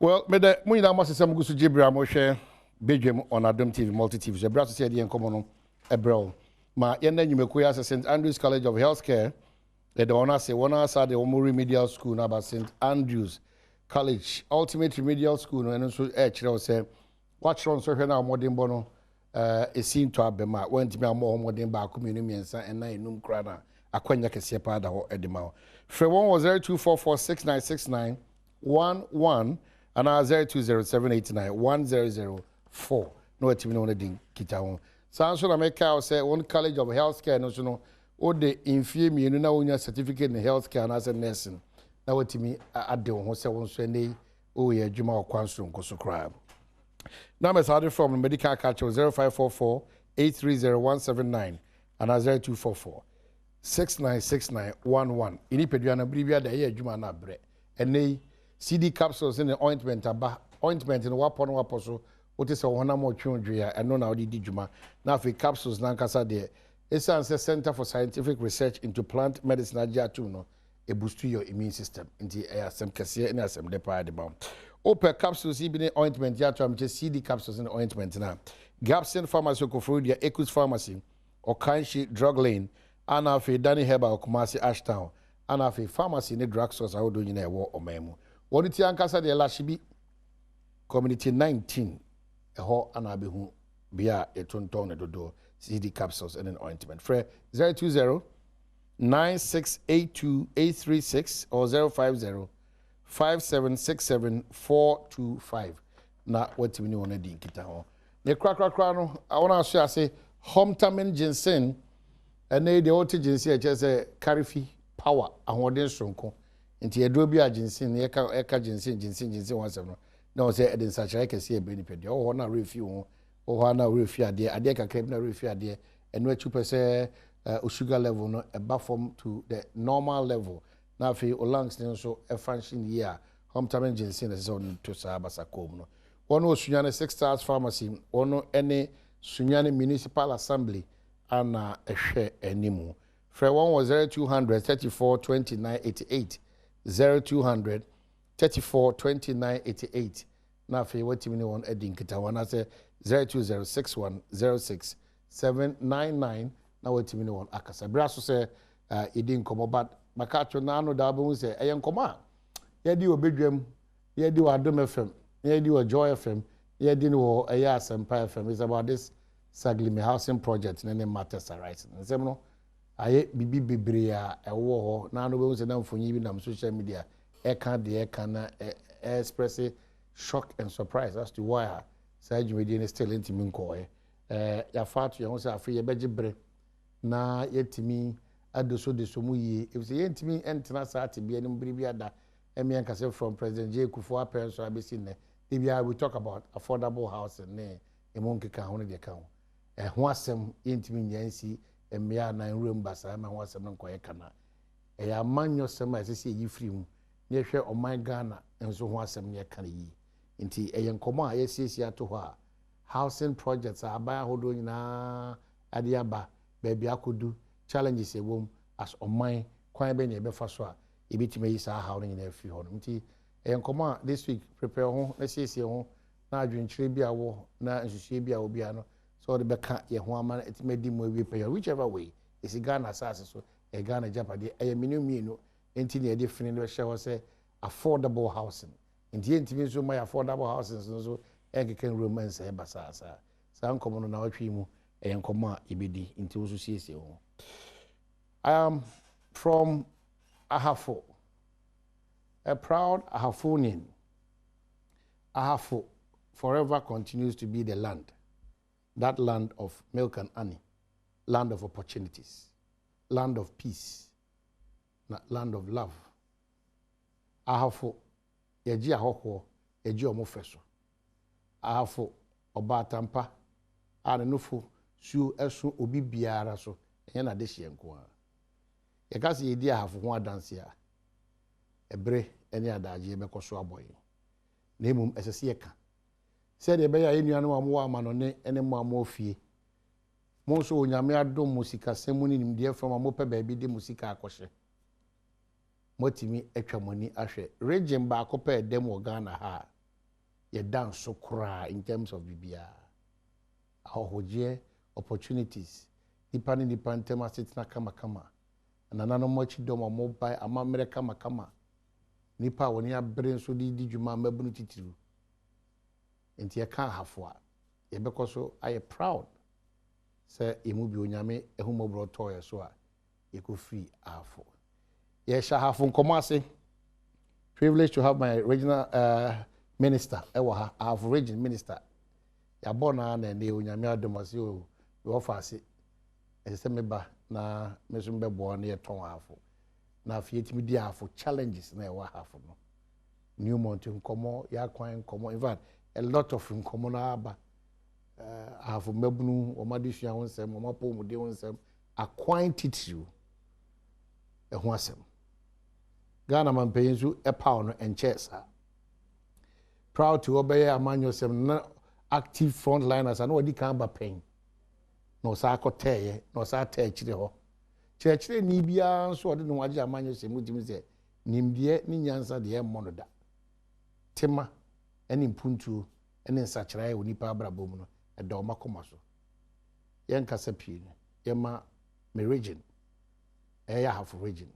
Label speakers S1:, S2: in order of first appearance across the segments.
S1: Well, meda mo nyinaa mo ase sɛ mogu so gye berɛ a mohwɛ Badwam on Adom TV, Multi TV so. Ɛberɛ aso sɛ yɛde yɛn nkɔmmɔ no ɛbrɛ wo. Ma yɛnna nnwumakuo yi ase, St Andrews College of Healthcare, yɛda wɔn ase. Wɔn ara de wɔn remedial school no aba, St Andrews College Ultimate Remedial School no, ɛno nso ɛrekyerɛ wo sɛ woakyerɛ nsɔhwɛ no a wɔmmɔdenbɔ no ɛsi ntɔ abam a woantumi ammɔ ho mmɔden baako, mmienu, mmiɛnsa, ɛnan, enum koraa no a, akwanya kɛseɛ paa da hɔ de ma wo. Frɛ wɔn wɔ 0244 6969 11 anaa 020789 1004 na watumi ne wɔn adi nkitaho. Saa nso na mekae wo sɛ wɔn College of Healthcare no nso no, wode mfie 2 na wonya certificate in healthcare anaasɛ nursing na watumi ade wo ho sɛ wo nso ɛnnɛ yi woreyɛ adwuma wɔ kwan soronko so koraa. Numbers a wode frɛ wɔn no madi kan aka akyerɛ wo, 0544 830 179 anaa 0244 6969 11. Yɛn nipadua no, bere biara da ɛyɛ adwuma na abrɛ. Ɛnnɛ yi, CD capsules ne ointment aba. Ointment no, woapɔ na woapɔ so, wote sɛ wo honam retwe wo dwee a, ɛno na wode di dwuma. Na afei capsules no ankasa deɛ, esiane sɛ Centre for Scientific Research into Plant Medicine agye atom no, ɛbustu your immune system. Nti ɛyɛ asɛm kɛseɛ ne asɛm dɛ paa de ma wo. Wopɛ capsules yi bi ne ointment yi ato a, mekyɛ CD capsules ne ointment no a, Gabson Pharmacy, Koforidua, Ekus Pharmacy, Ɔkanhyi, Drug Lane, ana afei Danny Herbal, Kumasi, Ashtown, ana afei pharmacy ne drug stores ahodoɔ nyinaa ɛwɔ ɔman mu. Wɔn ti ankasa deɛ Lashibi, Community 19, ɛhɔ ana abɛhu bea a yɛtontɔn ne dodoɔ CD capsules ne ointment. Frɛ 020 9682 836 or 050 5767 425 na watumi ne wɔn adi nkitaho. Ne korakorakora no, wɔn aso ase Homtamin ginseng. Ɛnɛ yi deɛ wɔte ginseng a, ɛkyerɛ sɛ karefi power, ahoɔden soronko. Nti aduro bi a ginseng yɛka ɛka ginseng ginseng ginseng ho asɛm no na wɔn sɛ ɛde nsakyerɛ kɛseɛ ɛbrɛ nipadua. Wɔ hɔ na werɛ fi ho, wɔ hɔ a na werɛ fi adeɛ, adeɛ kakra bi na werɛ fi adeɛ. Ɛno akyi pɛ sɛ o sugar level no ɛba fam to the normal level na afei o lungs no nso function yie a, Homtamin ginseng na ɛsɛ sɛ wɔn to saa basa kɔn mu no. Wɔn wɔ Sunyani Six Stars Pharmacy, wɔn ne Sunyani Municipal Assembly ana ɛhwɛ anim. Frɛ wɔn wɔ 0200 34 29 88, 0200 34 29 88 na afei watumi ne wɔn adi nkitaho, anaasɛ 020 61 06 799 na watumi ne wɔn akasa. Berɛ aso sɛ yɛdi nkɔmmɔ, but maka atwo n'ano da wobɛhu sɛ ɛyɛ nkɔmmɔ a yɛde wɔ Badwam, yɛde wɔ Adom FM, na yɛde wɔ Joy FM, na yɛde no wɔ ɛyɛ Asɛmpa FM. It's about this Saglemi housing project ne ne matters arising. Nsɛm no ayɛ biribi bebree a ɛwɔ hɔ na ano bɛhu sɛ na mfonyin bi nam social media ɛka deɛ ɛka na express shock and surprise as to why a saa dwumadie no still ntumi nkɔɔɛ. Yɛafa ato yɛn ho sɛ afei yɛbɛgye bere na yɛtumi adosodeso mu yie, efisɛ yɛntumi ntena saa tebea no mu bere bi ada. Ɛmi ɛnkasa from President J Kufuor apɛn so abɛsi nnɛ de biara we talk about affordable housing ne emu nkeka ho ne deɛ ka ho. Ɛho asɛm yɛntumi nyɛ nsi mmea anaa nwura mu basaa ma ho asɛm no nkɔyɛ kana. Ɛyɛ amanyɔsɛm a ɛsɛ sɛ yɛyi firi mu na yɛhwɛ ɔman Ghana nso ho asɛm ne yɛka no yie. Nti ɛyɛ nkɔmmɔ a yɛasiesie ato hɔ a housing projects a aban ahodoɔ nyinaa ade aba, baabi akɔdu, challenges ɛwɔ mu as ɔman, kwan bɛn na yɛbɛfa so a yɛbɛtumi ayi saa haw no nyinaa afiri hɔ no. Nti ɛyɛ nkɔmmɔ a this week, prepare ho na siesie ho na adwenkyerɛ bi a wɔ na nsusuɛ bi a wɔ biara no sɛ wɔde bɛka yɛn ho ama no atumi adi mu awie pɛyɛ. Whichever way, ɛsi Ghana asase so, ɛyɛ Ghana agyapadeɛ, ɛyɛ mmienu mmienu nti na yɛde fene no bɛhyɛ hɔ sɛ affordable housing. Nti yɛntumi nso ma yɛ affordable housing no nso ɛnkeka nwura mu ɛnsɛe basaa saa. Saa nkɔmmɔ no na ɔtwe mu ɛyɛ nkɔmmɔ a yɛbɛdi, nti wo nso siesie ho. I am from Ahafo, a proud Ahafonian. Ahafo forever continues to be the land, that land of milk and honey, land of opportunities, land of peace, land of love. Ahafo, yɛgye ahɔhoɔ, yɛgye ɔmo fɛ so. Ahafo, ɔbaatampa a ne nofo suo ɛso obi biara so, ɛnyɛ n'adehyeɛ nko ara. Yɛka sɛ yɛdi Ahafo ho adanse a, ɛbere ne adagyeɛ bɛkɔ so abɔ yɛn. Na mmom ɛsɛ sɛ yɛka sɛdeɛ ɛbɛyɛ a yɛn nuanom a wɔwɔ amanɔne ne mo a mowɔ fie, mo nso Onyame adom mo sikasɛm mu ne nimdeɛ fam a mopɛ baabi de mo sika akɔhyɛ, moatumi atwa mo ani ahwɛ region baako pɛ ɛdɛm wɔ Ghana ha a. yɛda nso koraa in terms of biribiara. Ahɔhogyeɛ, opportunities, nipa ne nipa ntam asetena kamakama, nananom akyi dɔm a wɔba, amammerɛ kamakama, nipa a wɔne abere nso de di dwuma, mmabunu titiriw. Nti yɛka Ahafo a, yɛbɛkɔ so ayɛ proud sɛ yɛmu bi Onyame ahummɔborɔ tɔɔ yɛ so a yɛkɔfiri Ahafo. Yɛhyɛ Ahafo nkɔmmɔ ase. Privilege to have my regional minister ɛwɔ ha, Ahafo Region minister. Yɛabɔ no ara na ɛnɛ Onyame adom ɔse o mewɔ fa ase, ɛsɛ sɛ meba na me nso mbɛboa na yɛtɔn Ahafo. Na afei yɛtumi di Ahafo challenges na ɛwɔ Ahafo no. Newmont nkɔmmɔ, yɛakwan nkɔmmɔ, in fact a lot of nkɔmmɔ no aba. Ahafo mmabunu, wɔn adesua ho nsɛm, wɔn apɔmuden ho nsɛm, akwan titiriw ɛho asɛm. Ghana mampanyin nso ɛpaw no nkyɛɛ saa. Proud to ɔbɛyɛ amanyɔsɛm na active frontliners a na wɔde kan aba pɛn na ɔsan akɔtɛɛyɛ na ɔsan atɛ akyire hɔ. Kyerɛkyerɛni biara nso ɔde ne ho agye amanyɔsɛm mu tumi sɛ nimdeɛ ne nyansa deɛ ɛmmɔ no da. Tema ne mpuntuo ne nsakyeraeɛ wɔ nipa abrabɔ mu no ɛda wɔn akoma so. Yɛnkasa pii no, yɛma me region, ɛyɛ Ahafo Region,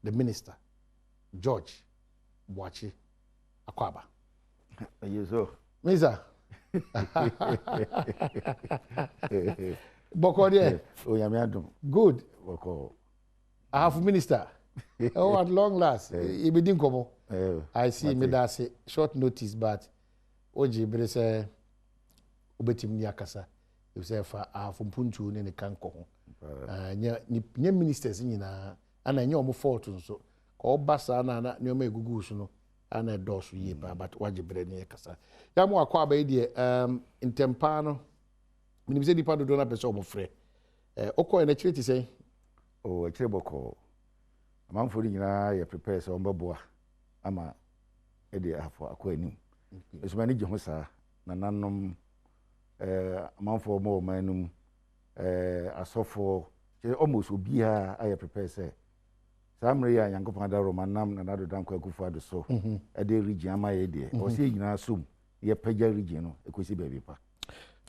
S1: the minister, George Boakye Akwaaba.
S2: Ɛyɛ so.
S1: Misa. Bɔkɔ deɛ.
S2: Onyame adom.
S1: Good.
S2: Bɔkɔ.
S1: Ahafo minister. Oh, at long last. Yɛbɛdi nkɔmmɔ. I see, meda ase. Short notice, but wogye bere sɛ wobɛtumi ne akasa. Efisɛ ɛfa Ahafo mpuntuo ne ne kankɔ ho. Nyɛ ministers nyinaa, ana ɛnyɛ wɔn fault nso. Ka ɔba saa na na nneɛma egugu so no, ana ɛdɔɔso yie paa, but wagye bere ne kasa. Yɛn mo akɔ aba yi deɛ, ntɛmpaa no, menim sɛ nipa dodoɔ no apɛ sɛ wɔn frɛ. Ɔkɔɛ n'akyire te sɛn?
S2: Oh, akyire bɔkɔɔ. Amanfoɔ no nyinaa yɛ prepare sɛ wɔn bɛboa ama ɛde Ahafo akɔ anim. Nso m'ani gye ho saa. Nananom, amanfoɔ mo wɔ ɔman no mu, asɔfoɔ, kyerɛ almost obiara ayɛ prepare sɛ saa mmerɛ yi a Nyankopɔn adaworoma nam Nana Addo Dankwa Akufo-Addo so ɛde region ama yɛ deɛ, ɛwɔ sɛ yɛn nyinaa som yɛpagya region no ɛkɔsi baabi pa.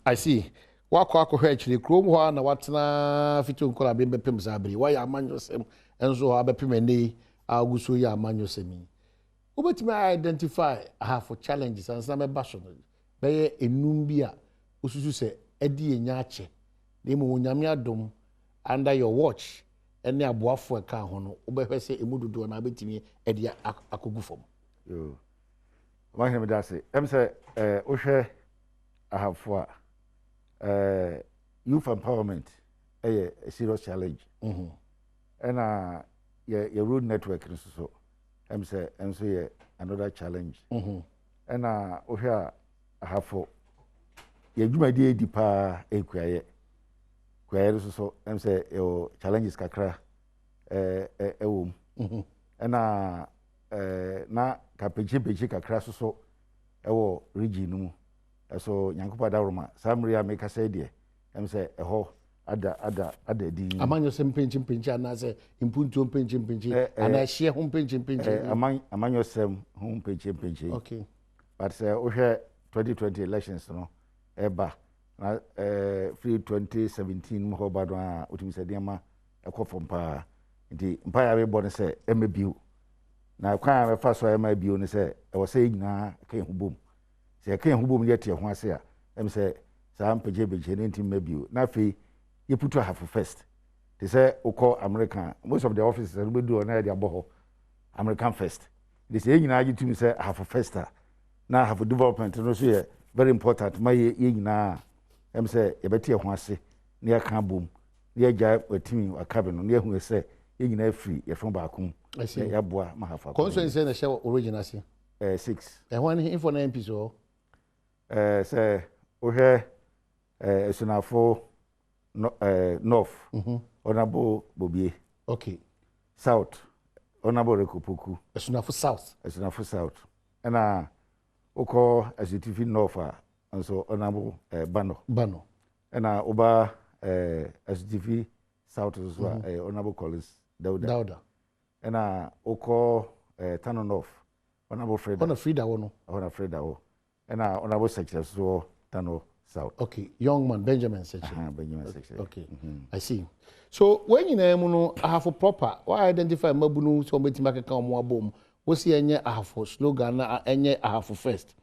S1: I see. Wakɔ akɔhwɛ akyire kurom hɔ a na watena fiti nkɔla bi bɛpem saa bere. Wayɛ amanyɔsɛm nso hɔ abɛpem ɛnɛ yi a ogu so yɛ amanyɔsɛm yi. Wobɛtumi identify Ahafo challenges ansa bɛba so no, bɛyɛ enum bi a wosusu sɛ ɛde yɛn nya akyɛ, na mmom Onyame adom under your watch ɛne aboafoɔ ɛka ho no, wobɛhwɛ sɛ emu dodoɔ na wobɛtumi ɛde akɔgu fam.
S2: Yoo. Ɔmahene, meda ase. Ɛm sɛ wohwɛ Ahafo a, youth empowerment ɛyɛ a serious challenge. Ɛna yɛ road network no nso so, ɛm sɛ ɛnso yɛ another challenge. Ɛna wohwɛ a Ahafo yɛ dwumadie edi paa ɛkuayɛ. Kuayɛ no nso so, ɛm sɛ yɛwɔ challenges kakra ɛwɔ mu. Ɛna na kapekyepekye kakra nso so ɛwɔ region no mu. Ɛso Nyankopɔn adaworoma, saa mmere a mekasa yi deɛ, ɛm sɛ ɛhɔ ada adi.
S1: Amanyɔsɛm mpɛnkyi anaasɛ mpuntuo mpɛnkyi anaa ɛhyeɛ ho mpɛnkyi?
S2: Amanyɔsɛm ho mpɛnkyi. But sɛ wohwɛ 2020 elections no ɛba na firi 2017 mu hɔ ba no a, wotumi sɛ nneɛma ɛkɔ fam paa. Nti mpaeɛ a mebɔ no sɛ ɛmɛ bio, na kwan a mɛfa so a ɛma bio no sɛ ɛwɔ sɛ yɛn nyinaa ka yɛn ho bom. Sɛ yɛka yɛn ho bom ne yɛte yɛn ho ase a, ɛm sɛ saa mpɛgyɛmpɛgyɛ no ntumi mma bio. Na afei yɛputu Ahafo first. Te sɛ wokɔ America, most of the offices no bɛdu hɔ na yɛde abɔ hɔ "American first". Nti sɛ yɛn nyinaa gye tum sɛ Ahafo first a, na Ahafo development no nso yɛ very important ma yɛ nyinaa, ɛm sɛ yɛbɛte yɛn ho ase na yɛaka abom na yɛgya watimi wakabe no na yɛhu sɛ yɛn nyinaa firi yɛfɛn baako mu na yɛaboa ma Ahafo akɔ.
S1: Constituency na ɛhyɛ origin ase?
S2: 6.
S1: Ɛho ne info na MP so?
S2: Sɛ wohwɛ Asunafo no, North, Honourable Bobie. South, Honourable Rick Opoku.
S1: Asunafo South.
S2: Asunafo South. Ɛna wokɔ Asutifi North a nso, Honourable Bano.
S1: Bano.
S2: Ɛna woba Asutifi South nso a, ɛyɛ Honourable Collins Dauda.
S1: Dauda.
S2: Ɛna wokɔ Tano North, Honourable Freda.
S1: Ɔna Frida wɔ no.
S2: Ɛhɔ na Freda wɔ. Ɛna Honourable Sekyerɛ nso wɔ Tano South.
S1: Okay, young man Benjamin Sekyerɛ.
S2: Aha, Benjamin Sekyerɛ.
S1: Okay, I see. So wɔn nyinaa mu no, Ahafo proper, wɔ identify mmabunu sɛ wɔn bɛtumi akeka wɔn abom. Wosi ɛnyɛ Ahafo slogan na ɛnyɛ Ahafo first.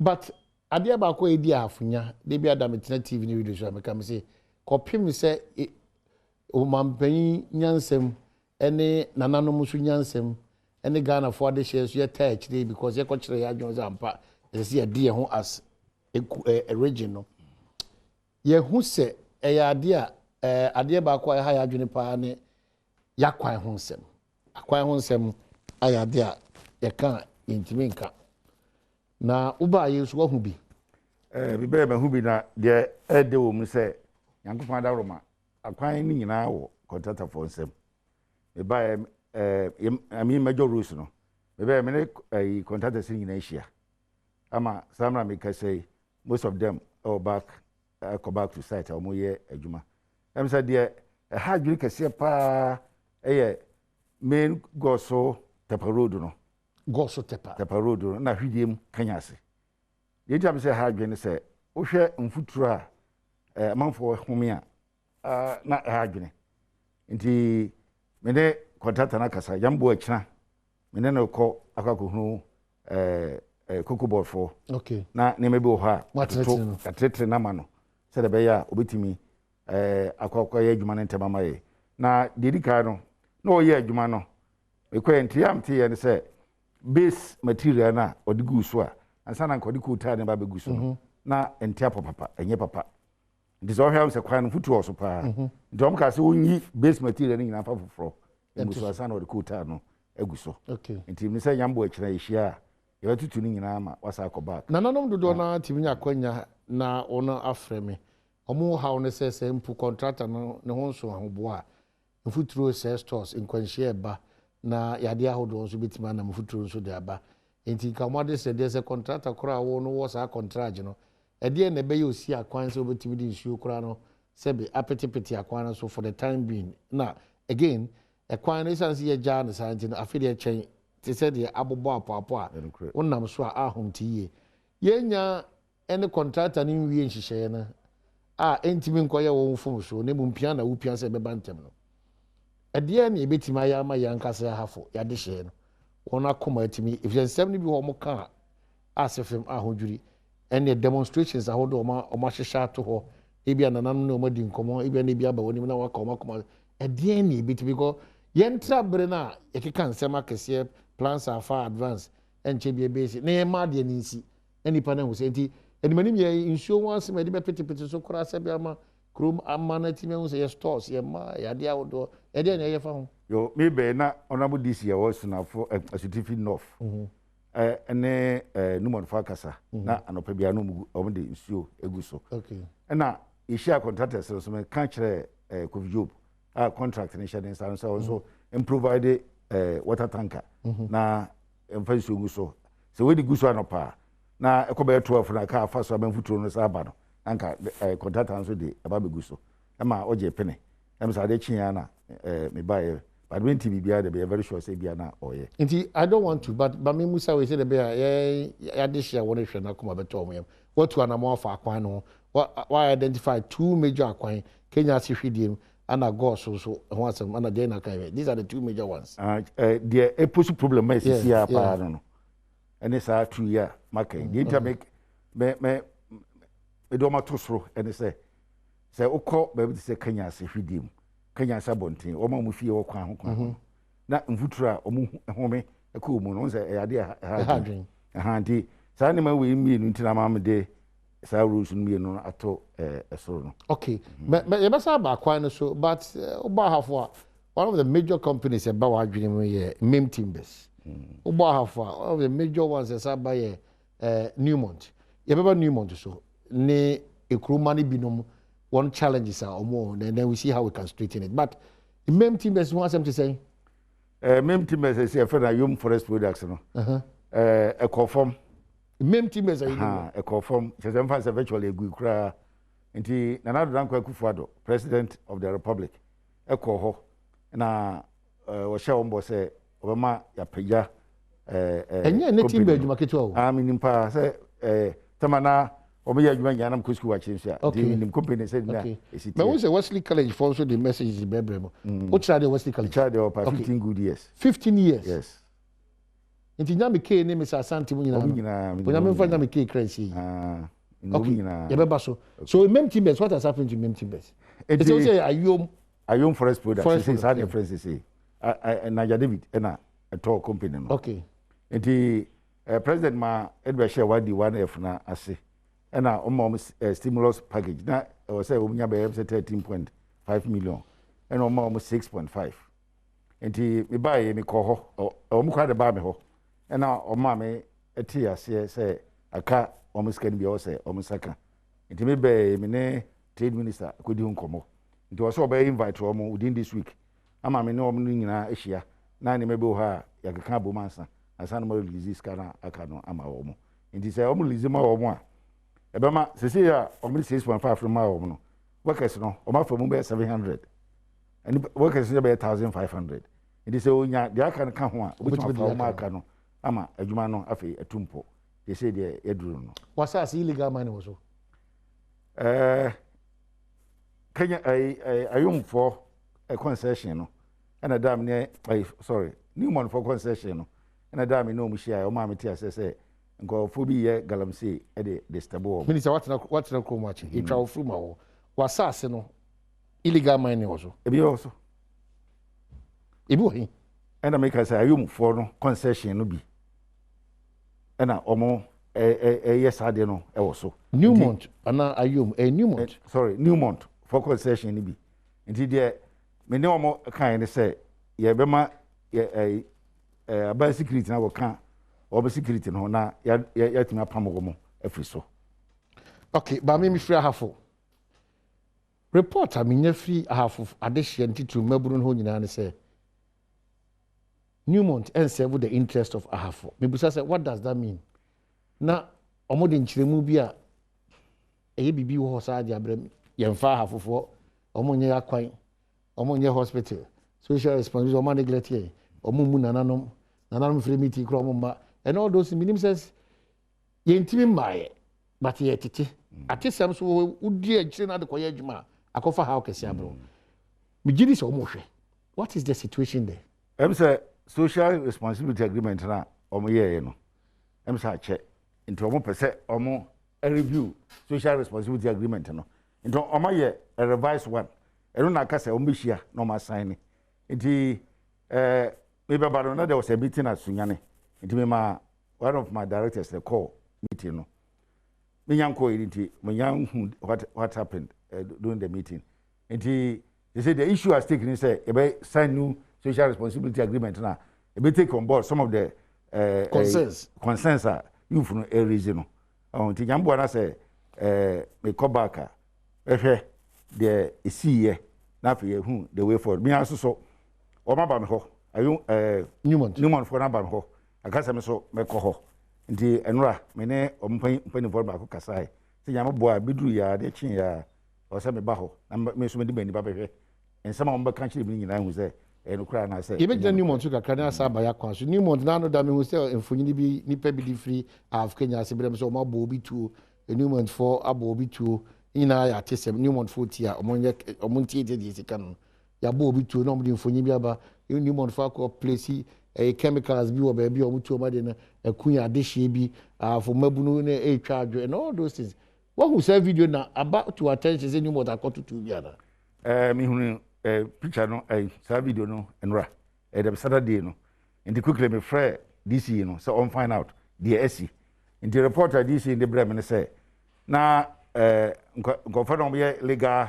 S1: But adeɛ baako a ɛdi Ahafo nya, de bi ada metena TV ne radio so a meka me sɛ, kɔpem sɛ ɔmampanyin nyansɛm ne nananom nso nyansɛm ne Ghanafoɔ adehyeɛ nso yɛtaa akyire because yɛkɔkyerɛ yɛn adwene sɛ ampa ɛsɛ sɛ yɛde yɛn ho as a region no. Yɛhu sɛ ɛyɛ adeɛ a adeɛ baako a ɛha yɛn adwene paa ne yɛakwan ho nsɛm. Akwan ho nsɛm ayɛ adeɛ a yɛka a yɛntumi nka. Na wobaa yɛ nso wahu bi.
S2: Bibɛyɛ mahu bi, na deɛ ɛde wɔ mu sɛ Nyankopɔn adaworoma, akwan no nyinaa wɔ kɔntratafoɔ nsam. Mebaeɛ I mean major roads no, mebɛyɛ me ne ɛyi contractors no nyinaa ahyia ama saa mmerɛ a meka sɛ most of them ɛwɔ back, ɛkɔ back to site a wɔyɛ adwuma. Ɛm sɛ deɛ ɛha adwene kɛseɛ paa ɛyɛ main Goaso Tepa road no.
S1: Goaso Tepa.
S2: Tepa road no na Hwidiem Kanya ase. Deɛ nti a sɛ ɛha adwene sɛ wohwɛ mfuturo a amanfoɔ home a na ɛha adwene, nti me ne contractor no akasa. Yambo akyina me ne no kɔ akɔhunu cocoa board foɔ na nneɛma bi wɔ hɔ a atenetene no ama no sɛdeɛ ɛbɛyɛ a obɛtumi akɔ akɔyɛ adwuma no ntɛm ama yɛ. Na deɛ di kan no na ɔyɛ adwuma no, mekɔyɛ nti a meteyɛ no sɛ base material no a ɔde gu so a ansa na nka ɔde coal tar ne ba bɛgu so no na nte apɔ papa, ɛnyɛ papa. Nti sɛ ɔhwɛ sɛ kwan no mfuturo wɔ so paa, nti wɔn kaa sɛ wɔnyi base material no nyinaa fa foforɔ egu so ansa na ɔde coal tar no agu so. Nti mi sɛ nyambo akyerɛ yɛhyia a yɛbɛtutu no nyinaa ma wasa akɔ back.
S1: Nananom dodoɔ no tumi nya akwanya na wɔn afrɛ me. Wɔn haw no sɛ mpo contractor no ne ho nso ahoboa a, mfuturo sɛ stores nkwanhyia ɛba na yadeɛ ahodoɔ nso bɛtumi anam mfuturo nso de aba. Nti nka wɔn ade sɛ deɛ sɛ contractor koraa a wɔn no wɔ saa contract no, ɛdeɛ na ɛbɛyɛ osi akwan sɛ wɔbɛtumi de nsuo koraa no sɛbi apetepete akwan no so for the time being. Na again, ɛkwan no esan sɛ yɛgyaa no saa nti no, afei deɛ kyɛn te sɛ deɛ abobɔ apɔapɔ a wonam so a ahom te yie. Yɛnya ne contractor no nwie nhyehyɛeɛ no a ɛntumi nkɔyɛ wɔn mfomsoɔ, na mmom pia na wopia sɛ ɛbɛba ntɛm no, ɛdeɛ na yɛbɛtumi ayɛ ama yɛn ankasa ahafo yɛade hyɛɛ no wɔn akoma atumi, efisɛ nsɛm no bi wɔ wɔn ka a ase fam ahodwiri ɛne demonstrations ahodoɔ wɔn ahyehyɛ ato hɔ. Ebi a nananom ne wɔn adi nkɔmɔ, ebi a na ebi aba wɔn anim na wɔaka wɔn akoma. Ɛdeɛn na yɛbɛtumi kɔ yɛntra bere no a yɛkeka nsɛm akɛseɛ, plans are far advance, ɛnkyɛ bi ɛbɛyɛ na yɛn adeɛ no nsi na nipa no ahu sɛ nti animanim yɛ nsuo ho asɛm a yɛde bɛpetepete so koraa sɛ bi ama kurom ama no atumi ahu sɛ yɛ stores, yɛ mmaa, yɛ adeɛ ahodoɔ. Ɛdeɛ na ɛyɛ fa ho?
S2: Yo, mi bɛn na Honourable DC a ɛwɔ Sunafo Asutifi North ɛne Numɔnfo akasa na anɔpa biara na ɔmo de nsuo egu so. Ɛna yɛhyia contractors no so, meka kyerɛ Kofi Job a contract no hyɛ ne nsa no sɛ ɔno nso mprovide water tanker na mfa nsuo gu so. Sɛ wɔde gu so anɔpa a na ɛkɔ bɛyɛ 12 na kaa fa so abɛnfuturo no sa aba no, na nka contractor nso de ɛba bɛgu so ɛma ɔgye pene. Ɛm sɛ ade kyeɛ na mebaeɛ, but menti biribiara de bɛyɛ very sure sɛ bia na ɔyɛ.
S1: Nti I don't want to, but me musa wei sɛ de bɛyɛ a yɛ yɛade hyia wɔn hwɛ na akoma bɛtɔ wɔn yam. Watu anamɔ afa akwan no ho, wa identify two major akwan, Kenya ase Hwidie mu ana Goaso nso ho asɛm ana deɛ na kan yɛ. These are the two major ones.
S2: Deɛ ɛposi problem ma esisi a paa no ɛne saa tu yi a maka yi. Deɛ nti a me me me mede wɔn ato soro ɛne sɛ wokɔ baabi te sɛ Kenya ase Hwidie mu, Kenya ase abɔnten, wɔn a wɔn fie wɔ kwan ho kwan ho na mfuturo a wɔn home ɛkɔ wɔn mu no, wɔn sɛ ɛyɛ adeɛ ɛha adwene ɛha. Nti saa nneɛma wei mmienu nti na maa mi de saa rules no mmienu no ato ɛsoro no.
S1: Okay, mɛ mɛ yɛbɛsa aba akwan no so, but wobɔ Ahafo a, one of the major companies ɛba w'adwene mu yɛ Mim Timbers. Wobɔ Ahafo a, one of the major ones ɛsa ba yɛ Newmont. Yɛbɛba Newmont so ne ekuruma no binom wɔn challenges a wɔn wɔ, and then we see how we can straighten it. But Mim Timbers ho asɛm te sɛn?
S2: Mim Timbers ɛsɛ yɛfrɛ no Ayom Forest Products no, ɛkɔ fam.
S1: Mim Timbers ayi no.
S2: Ɛkɔ fam kyerɛ sɛ mfa sɛ virtually egu koraa. Nti Nana Addo Dankwa Akufo-Addo, President of the Republic, ɛkɔ hɔ na wɔhyɛ wɔn bɔ sɛ ɔbɛma yɛapagya.
S1: Ɛnyɛ ne timber adwuma ketewa o.
S2: Ah, menim paa sɛ Tama na wɔn yɛ adwuma nyinaa na mekɔ sukuu wɔ akyire nso a. Nti menim company sɛ na ɛsi teɛ.
S1: Mahu sɛ Wesley College foɔ nso de messages brɛbrɛ mo. Wokyerɛ adeɛ Wesley College?
S2: Mekyerɛ adeɛ hɔ paa, 15 good years.
S1: 15 years?
S2: Yes.
S1: Nti Nyame Kay ne Mister Asante mu nyinaa no?
S2: Wɔn nyinaa, menim wɔn
S1: nyinaa. Onyame mfa Nyame Kay kra nsie yi.
S2: Ah, menim wɔn nyinaa.
S1: Okay, yɛbɛba so. So Mem Timbers, what has happened to Mem Timbers? Ɛsɛ wo sɛ Ayom.
S2: Ayom Forest Products, sese saa na yɛfrɛ no sese. Naja David ɛna ɛtɔɔ company no.
S1: Okay.
S2: Nti President ma ɛde bɛhyɛɛ 1D 1F no ase ɛna ɔma wɔn stimulus package na ɛwɔ sɛ wɔn nya bɛyɛ sɛ 13.5 million ɛna ɔma wɔn 6.5 nti me baa yɛ me kɔ hɔ wɔn kora de baa me hɔ ɛna ɔma me ɛte aseɛ sɛ aka wɔn sika no bi ɛwɔ sɛ wɔn nsa ka nti me bɛɛ me ne trade minister kɔdi ho nkɔmmɔ nti wɔ sɛ ɔbɛyɛ invite wɔn within this week ama me ne wɔn no nyinaa ahyia na nneɛma bi wɔ hɔ a yɛakeka abom ansa ansa na wɔarelease sika no a aka no ama wɔn. Nti sɛ wɔn release ma wɔn a, ɛbɛma sɛsei a wɔn de 6.5 no maa wɔn no, workers no wɔn afa mu bɛyɛ 700. Ɛne workers no bɛyɛ 1500. Nti sɛ onya deɛ aka no ka ho a, obetumi afa wɔn aka no ama adwuma no afei atu mpɔ. Sɛsei deɛ yɛaduru no.
S1: W'asase illegal mining wɔ so?
S2: Ɛɛ Kenya ɛyi ɛyi Ayomfoɔ concession no ɛna da me ne ɛyi sorry Newmanfoɔ concession no ɛna da me ne wɔn hyia wɔn a me te aseɛ sɛ nkurɔfoɔ bi yɛ galamsey ɛde disturb wɔn.
S1: Minister watena watena kurom akyi etwa wo firi mu awɔ w'asaase no illegal mining wɔ so.
S2: Ebi wɔ so.
S1: Ebi wɔ he?
S2: Ɛna meka sɛ Ayomfoɔ no concession no bi. ɛna wɔn ɛyɛ saa adeɛ no ɛwɔ so.
S1: Newmont anaa Ayom ɛyɛ Newmont.
S2: Sorry Newmont for concession no bi nti deɛ me ne wɔn kan ne sɛ yɛbɛma yɛ ɛɛ ɛɛ aban security na wɔka wɔn security no na yɛ yɛatumi apam wɔn afiri so.
S1: Okay, baami mi firi Ahafo. Report a menya firi Ahafo adehyeɛ ntitiriw mmabunu no hɔ nyinaa ne sɛ Newmont ɛnsɛvo the interest of Ahafo. Mebisa sɛ what does that mean? Na wɔn de nkyerɛmu bi a ɛyɛ biribi wɔ hɔ saa de abrɛ me. Yɛmfa Ahafofoɔ, wɔn nyɛ akwan, wɔn nyɛ hospital, social responsibility, wɔn neglect yɛn, wɔn mmu nananom, nananom firi meeting koraa wɔn mma, and all those menim sɛ yɛntumi mmaeɛ but yɛtete. Atesɛm so wodi akyire na de kɔyɛ adwuma a akɔfa haw kɛse abrɛ wo. Megye di sɛ wɔn hwɛ. What is the situation there?
S2: Ɛm sɛ social responsibility agreement no a wɔn yɛɛyɛ no ɛm sɛ akyɛ nti wɔn pɛ sɛ wɔn review social responsibility agreement no nti wɔn ayɛ a revised one ɛno na aka sɛ wɔn bɛhyia na wɔn asan ne nti ɛɛ mebɛba no na there was a meeting at Sunyani nti mema one of my directors the call meeting no menya nkɔɔ yi nti menya hu what happened during the meeting nti they say the issue at stake ni sɛ yɛbɛ sign new social responsibility agreement na ebe take on board some of the
S1: concerns
S2: concerns a youth no ɛrezi no ɔn nti nyamboa na sɛ ɛɛ mekɔ back a ɛhwɛ deɛ esi yɛ na afei yɛhu the way forward mi aso so wɔn aba mi hɔ ayo ɛɛ
S1: Newmont
S2: Newmont foɔ n'aba mi hɔ akasa mi so mɛkɔ hɔ nti ɛnora me ne wɔn mpanimfoɔ baako kasae sɛ nyame boa bi duru yɛ adeɛ kye yɛ a ɛwɔ sɛ meba hɔ na me nso mede m'ani ba bɛhwɛ nsɛm a wɔbɛka kyerɛ me nyinaa hu sɛ ɛyɛ nokorɛ anaasɛ
S1: Yɛbɛgyina Newmont so kakra na asa aba yɛ akwan so. Newmont n'ano da mehu sɛ mfonini bi nipa bi de firi AF Kenya ase brɛ me sɛ wɔn abɔ obi tuo. Newmontfoɔ abɔ obi tuo. Ne nyinaa yɛ atesɛm. Newmontfoɔ tie a wɔn nyɛ wɔn ntie tie deɛ sika no. Yɛabɔ obi tuo na wɔn de mfonini bi aba. Newmontfoɔ akɔ place ɛyɛ chemicals bi wɔ baabi a wɔn tuo wɔn ade no ɛko yɛ adehyeɛ bi. Ahafo mmabunu no ɛretwa adwo and all those things. Wahu saa video na aba to attention sɛ Newmont akɔto tuo bi anaa?
S2: Ɛɛ mehunu ɛɛ picture no ɛɛ saa video no nnora ɛɛ dɛm Saturday no nti quickly me frɛ DC no sɛ ɔn find out deɛ asi nti report a DC de brɛ me ne sɛ na ɛɛ nkɔfɔ na wɔn yɛ legal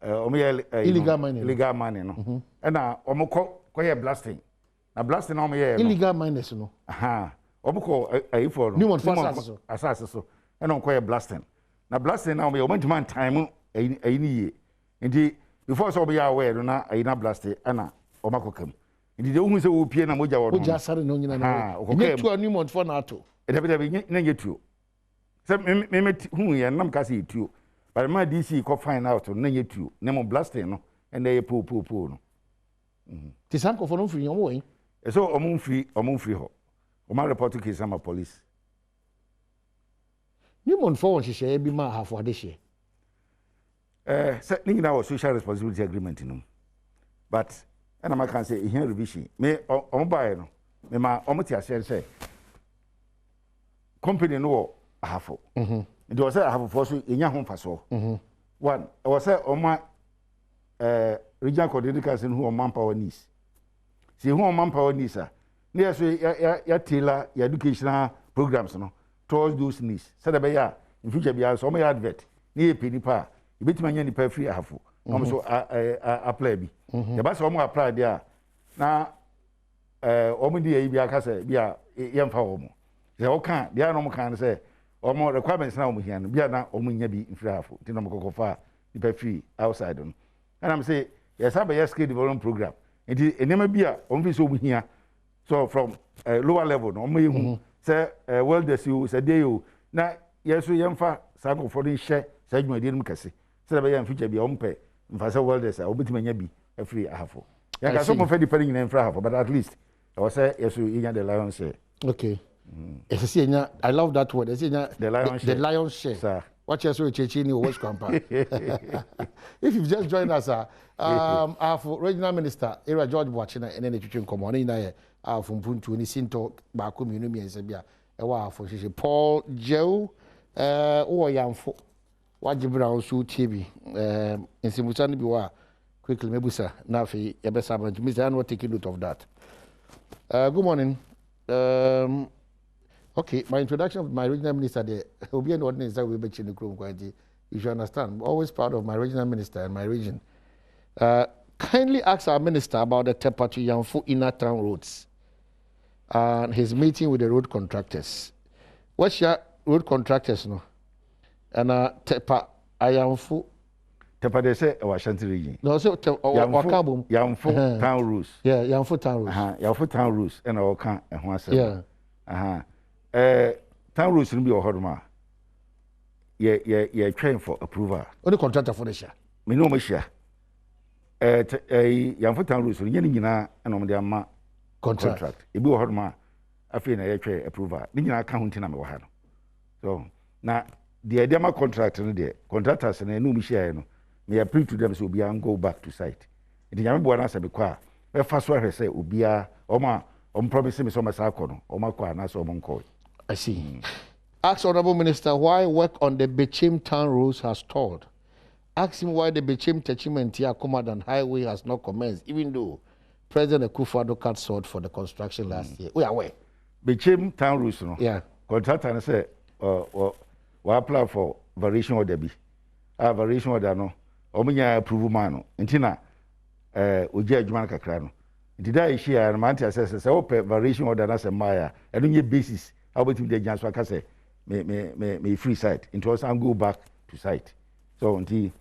S2: ɛɛ wɔn yɛ ɛɛ
S1: illegal mining
S2: illegal mining no ɛna wɔn kɔ kɔyɛ blasting na blasting na wɔn yɛ
S1: no illegal miners no
S2: wɔn kɔ ɛyifoɔ no
S1: Newmont fo asase so
S2: asase so ɛna wɔn kɔyɛ blasting na blasting na wɔn yɛ wɔn ntoma ntan mu ɛyi ɛyi ne yie nti before sɛ wɔn yɛ aware no na ɛyi na blast ɛna wɔn akɔ kam nti deɛ ohun sɛ wɔpie na mogya wɔ no
S1: mogya asare na onyina na ɛnyɛ tuo a Newmont fo na ato
S2: dabi dabi na nyɛ tuo sɛ me me hu yɛn nam ka sɛ yɛ tuo but ma DC kɔ find out no na nyɛ tuo na mo blasting no ɛna ɛyɛ poo poo poo no.
S1: Te saa nkurɔfoɔ no mfiri wɔn wɔ yi.
S2: Ɛsɛ wɔn mfiri wɔn mfiri hɔ wɔn report case ama police.
S1: Newmont fo wɔ nhyehyɛeɛ bi ma Ahafo adehyeɛ?
S2: Sɛ ne nyinaa wɔ social responsibility agreement no mu, but ɛna maka sɛ ehia revision. Me ɔmo baeɛ no, mema ɔmo te aseɛ sɛ company no wɔ Ahafo, nti wɔ sɛ Ahafofoɔ so yɛnya ho mfasoɔ. One, ɛwɔ sɛ ɔma Regional Coordinating Council no hu ɔmo manpower needs. Sɛ ehu ɔmo manpower needs a, ne yɛ so yɛ yɛ tailor yɛ educational programs no towards those needs, sɛdeɛ ɛbɛyɛ a in future biara sɛ ɔmo yɛ advert ne yɛ pɛ nipa a, yɛbɛtumi anya nipa afiri Ahafo na ɔmo so apply bi. Yɛba sɛ ɔmo apply deɛ a, na wɔn de yɛ yi bi aka sɛ bi a yɛmfa wɔn sɛ ɔka deɛ a, na wɔn kan no sɛ wɔn requirements na wɔn hia no bi a, na wɔn nya bi mfiri Ahafo, nti na wɔn kɔkɔ fa nipa firi outside no. Ɛna mo sɛ yɛsan bɛyɛ skill development program, nti nneɛma bi a wɔn fi sɛ wɔn hia so from lower level no, wɔn yɛ hu sɛ welders o, sɛ deɛ o, na yɛn nso yɛmfa saa nkurɔfoɔ no nhyɛ saa dwumadie no mu kɛse, sɛdeɛ ɛbɛyɛ in future bi a wɔn pɛ nfa sɛ welders a, wɔbɛtumi anya bi afiri Ahafo. Yɛn ka sɛ wɔn fɛ nipa no nyinaa mfiri Ahafo, but at least ɛwɔ sɛ yɛ so yɛnya the lion share.
S1: Okay, ɛsɛ sɛ yɛnya, I love that word, ɛsɛ yɛnya
S2: the lion share.
S1: The lion share.
S2: Sir.
S1: Wakyerɛ sɛ ɔkyerɛkyerɛ ni wɔ West Kwampa. If you've just joined us, Ahafo Regional Minister Area George Boakye na ɛne ne twetwe nkɔmmɔ. Ne nyinaa yɛ Ahafo mpuntuo ne sintɔ baako, mmienu, mmiɛnsa bi a ɛwɔ Ahafo nhyehyɛ. Paul Jew, wowɔ Yamfo, wagye berɛ a wo nso wotie bi. Nsɛmbusa no bi wɔ a, quickly mɛbusa na afei yɛbɛsa aba, nti Mr. Anwar, take note of that. Good morning. Okay, my introduction of my regional minister there, obi and ordinance that we be ne kurom kwan, nti you should understand. I'm always proud of my regional minister and my region. Kindly ask our minister about the Tepa to Yamfo inner town roads and his meeting with the road contractors. What's your road contractors no? And Tepa Ayamfo.
S2: Tepa de sɛ ɛwɔ Ashanti Region.
S1: No, so waka bom.
S2: Yamfo town roads.
S1: Yeah, Yamfo town roads.
S2: Yamfo town roads ɛna ɔka ɛho asɛm. Town roads no bi wɔ hɔnom a yɛ yɛ yɛtwɛn for approval.
S1: Ɔne contractor fo no hyia?
S2: Me ne wɔn ahyia. ɛɛ ɛɛ Yamfo town roads no, nyɛ ne nyinaa ɛna wɔn de ama
S1: contract.
S2: Ebi wɔ hɔnom a afei na yɛtwɛn approval. Ne nyinaa ka ho nti na mewɔ ha no. So na deɛ yɛde ama contract no deɛ, contractors no ɛne wɔn hyiaeɛ no, me appeal to them sɛ obiara go back to site. Nti Nyame boa no asɛ mekɔ a, mɛfa so ahwɛ sɛ obiara, wɔn a wɔn promise me sɛ wɔn bɛsa akɔ no, wɔn akɔ anaasɛ wɔn nkɔ.
S1: I see. Ask Honorable Minister why work on the Bechem town roads has stalled. Ask him why the Bechem Techimanti Akomadan highway has not commenced, even though President Akufo-Addo cut sod for the construction last year. We are aware.
S2: Bechem town roads no, contractor no sɛ ɔ wɔ apply for variation order bi a, variation order no wɔn nyinaa approve maa no, nti na ogya adwuma no kakra no. Nti da a ehyia no, mante asɛ sɛ wɔpɛ variation order na sɛ mmaa a, ɛno nyɛ basis a wɔbɛtumi de agyina so aka sɛ me firi site, nti ɔsan go back to site. So nti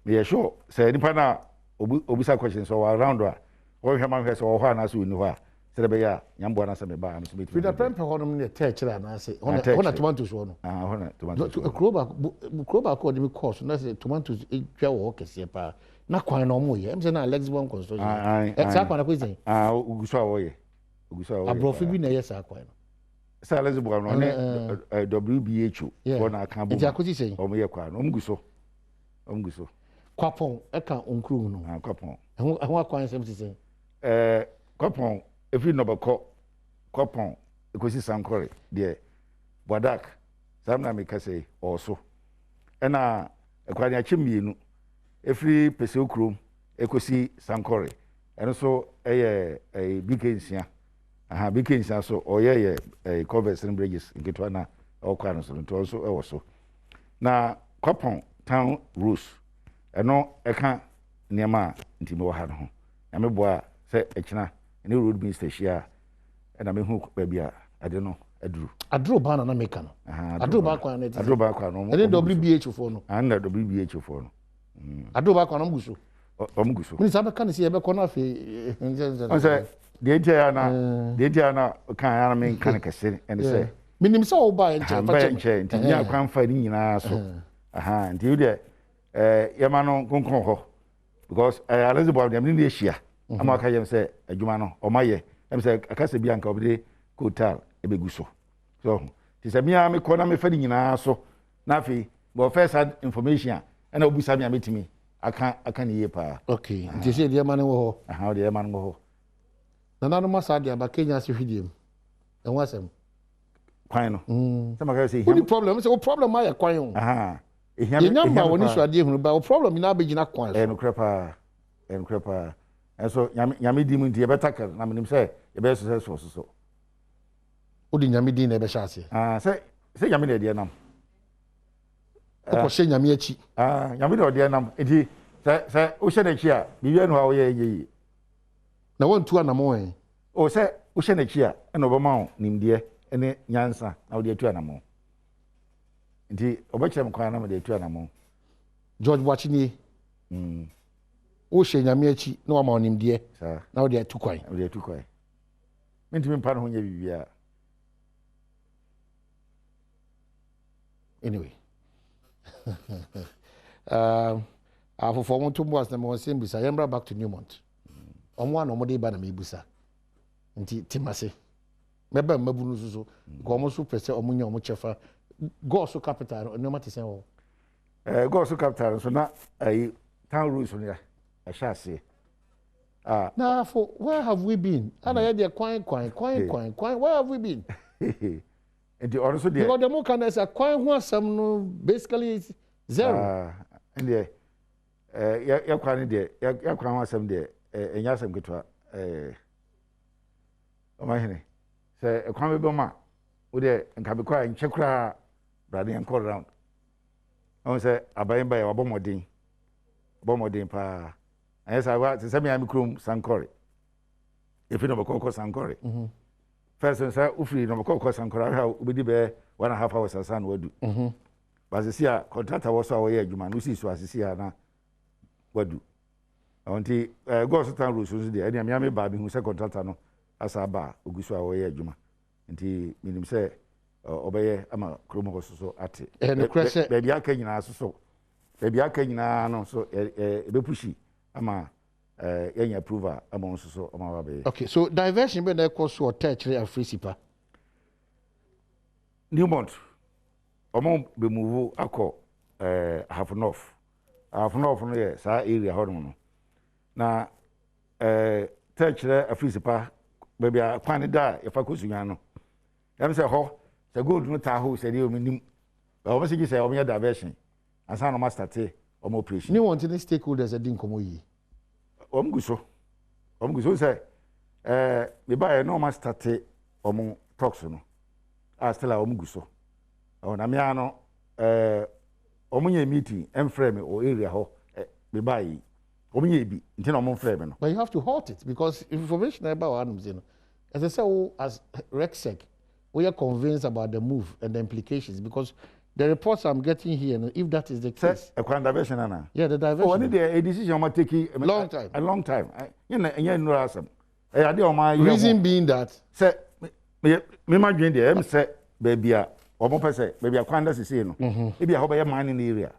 S2: meyɛ sure sɛ nipa na obi obisa question sɛ ɔwɔ around a, wɔhwɛ ma hwɛ sɛ ɔwɔ hɔ anaasɛ ɔnni hɔ a, sɛdeɛ ɛbɛyɛ a Nyamboa no asɛ meba a, me nso mɛtumi.
S1: Peter Prempeh hɔ nom ne tɛɛkyerɛ anaasɛ hɔ na tomatoes wɔ no?
S2: Hɔ na tomatoes wɔ.
S1: Kuro baako a ɔde mi kɔɔ so na sɛ tomatoes dwa wɔ hɔ kɛseɛ paa, na kwan na ɔmo yɛ ɛm sɛ na Alexibon Construction saa kwan na kɔ sɛn?
S2: Ogu so a wɔyɛ, ogu so a wɔyɛ.
S1: Aborɔfo bi na ɛyɛ saa kwan no.
S2: Sɛ Alexibon no ɔne WBHO wɔn na aka bom.
S1: Nti akosi sɛn?
S2: Ɔmo yɛ kwan no, ɔmo gu so, ɔmo gu so.
S1: Kwapɔn ɛka nkurom no.
S2: Kwapɔn.
S1: Ɛho akwan nsɛm ti sɛn?
S2: Kwapɔn efiri Nɔbɛkɔ Kwapɔn ekosi Sankɔre deɛ, Boadak saa na meka sɛ ɔwɔ so, ɛna Ɛkwaniakye mmienu efiri Pesew kurom ekosi Sankɔre, ɛno nso ɛyɛ BK 6. Aha BK 6 so ɔyɛ yɛ culverts ne bridges nketewa na ɛwɔ kwan no so no, nti ɔno nso ɛwɔ so. Na Kwapɔn town roads ɛno ɛka nneɛma a nti mewɔ ha no ho. Nyame boa a, sɛ ɛkyena ne road minister hyia a, ɛna mehu baabi a ade no aduru.
S1: Aduro baa na meka no. Aduro baa kwan no ɛte sɛ
S2: Aduro baa kwan no.
S1: Ɛne WBH foɔ no.
S2: Ɛne WBH foɔ no.
S1: Aduro baa kwan no, ɔmo gu so.
S2: Ɔmo gu so.
S1: Minister abɛka ne sɛ yɛbɛkɔ no afei.
S2: Ɔn sɛ deɛ nti a na deɛ nti a na kan ya na menka no kɛse ɛne sɛ
S1: menim sɛ woba yɛ nkyɛn.
S2: Fa kyɛ nkyɛn nti nya kwan fa ne nyinaa so. Nti wo deɛ, yɛma no nkonkɔn hɔ because Alexibon deɛ, mene ne ahyia ama ɔka yɛm sɛ adwuma no ɔma yɛ ɛm sɛ akasa bi anka ɔbɛde coal tar ɛbɛgu so. So nti sɛ mea mekɔ na mefa ne nyinaa so. Na afei mewɔ first hand information a ɛna wobisa me a mɛtumi aka aka ne yie paa.
S1: Okay, nti sɛ deɛ ɛma no wɔ hɔ.
S2: Aha, deɛ ɛma no wɔ hɔ.
S1: Nananom asa de aba Kenya ase hwedeɛ mu. Ɛho asɛm.
S2: Kwan no. Sɛ maka sɛ
S1: ehia. Woni problem sɛ wo problem ayɛ kwan o.
S2: Aha. Ehia me.
S1: Yɛnya mma wɔ ne so adeɛ hunu ba wo problem nyinaa bɛgyina kwan so.
S2: Ɛyɛ nokorɛ paa. Ɛyɛ nokorɛ paa. Ɛnso nyame nyame di mu nti yɛbɛtakɛl na menim sɛ yɛbɛyɛ successful soso.
S1: Wode nyame din na ɛbɛhyɛ aseɛ.
S2: Ah, sɛ sɛ nyame na ɛdeɛ nam.
S1: Wokɔhyɛ nyame akyi.
S2: Ah, nyame na ɔdeɛ nam. Nti sɛ sɛ wohyɛ n'akyi a biribiara ni hɔ a woyɛ ɛnyɛ yie.
S1: Na woantu anamɔn ɛ?
S2: O sɛ wohyɛ n'akyi a ɛna ɔbɛma wo nimdeɛ ne nyansa na wode atu anamɔn. Nti ɔbɛkyerɛ me kwan na mede atu anamɔn.
S1: George Boakye nie. Wohyɛ Nyame akyi na wama wo nimdeɛ na wode atu kwan.
S2: Wode atu kwan. Mentumi mpa ne ho nyɛ biribiara.
S1: Anyway. Afofo wɔn to mboas na mewɔ nsɛm bisa. Yɛmbra back to Newmont. Wɔn a na wɔde ba na mebusa. Nti temase. Mɛba mmabunu nso so. Because wɔn nso pɛ sɛ wɔn nya wɔn kyɛfa. Gɔɔso capital no nneɛma te sɛn wɔ hɔ?
S2: Ɛɛ Gɔɔso capital nso na ɛyi town rules no ɛhyɛ aseɛ.
S1: Ah. Na afo where have we been? Ana yɛ deɛ kwan kwan kwan kwan kwan where have we been?
S2: Nti ɔno nso deɛ.
S1: Because deɛ mo ka no sɛ kwan ho asɛm no basically is zero.
S2: Ah, ɛndeɛ ɛɛ yɛ yɛ kwan no deɛ yɛ yɛ kwan ho asɛm deɛ ɛɛ ɛnyɛ asɛm ketewa ɛɛ ɔmahene sɛ ɛkwan bi bɛm a wo deɛ nka mekɔ a nkyɛ koraa brade yɛn kɔ round. Ɔn sɛ aban ba yɛ wabɔ mmɔden wabɔ mmɔden paa ɛnyɛ saa wa te sɛ mea me kurom sankɔre efi na ɔbɛkɔ kɔ sankɔre mhm. first nsa wofiri na ɔbɛkɔ kɔ sankɔre ahwɛ a wobɛdi bɛyɛ 1.5 hours ansa na wadu mhm. basisi a kɔntrata wɔ so a wɔyɛ adwuma no wosi so asisi a na wadu ɛwɔ nti ɛɛ gɔɔso town road so nso deɛ ɛnea mea me baa mehu sɛ kɔntrata no asa aba a ogu so a wɔyɛ adwuma Nti menim sɛ ɔbɛyɛ ama kurom hɔ soso ate.
S1: Ɛyɛ nokorɛ sɛ.
S2: Baabi aka nyinaa soso. Baabi aka nyinaa no so ɛbɛpushi ama yɛanya approval ama wɔn soso ama wabɛyɛ.
S1: Okay, so diversion bɛ na ɛkɔ so ɔtɛkyerɛ afirisipa?
S2: Newmont, wɔn bɛ move akɔ Ahafo North. Ahafo North no yɛ saa area hɔnom no. Na ɛɛ tɛkyerɛ afirisipa baabi a kwan no da a yɛfa kɔ Sunyani no. Ɛm sɛ hɔ sɛ gold no taa hɔ sɛ deɛ wɔn nim. Wɔn sɛ gye sɛ wɔn yɛ diversion ansa na wɔn astate wɔn operation.
S1: Ne wɔn ti ne stakeholders adi nkɔmɔ yie.
S2: Wɔn gu so. Wɔn gu so sɛ ɛɛ mebaeɛ na wɔn astate wɔn talks no a still a wɔn gu so. Ɛwɔ na mmea no ɛɛ wɔn nyɛ meeting ɛnfrɛ me wɔ area hɔ ɛ mebaeɛ yi. Wɔn yɛ bi nti na wɔn mfrɛ me no.
S1: But you have to halt it because information a ɛba wɔ hanom sei no, ɛsɛ sɛ wo as REGSEC woyɛ convinced about the move and the implications because the reports I'm getting here no, if that is the case.
S2: Sɛ ɛkwan diversion ana?
S1: Yeah, the diversion.
S2: Oh, ɛne deɛ a decision wɔn atake.
S1: Long time.
S2: A long time. Ɛnyɛ na ɛnyɛ nnura asɛm. Ɛyɛ adeɛ wɔn ayɛ.
S1: Reason being that.
S2: Sɛ me me ma dwen deɛ ɛm sɛ baabi a wɔn pɛ sɛ baabi a kwan da sisi no. Ebi a hɔ bɛyɛ mining area.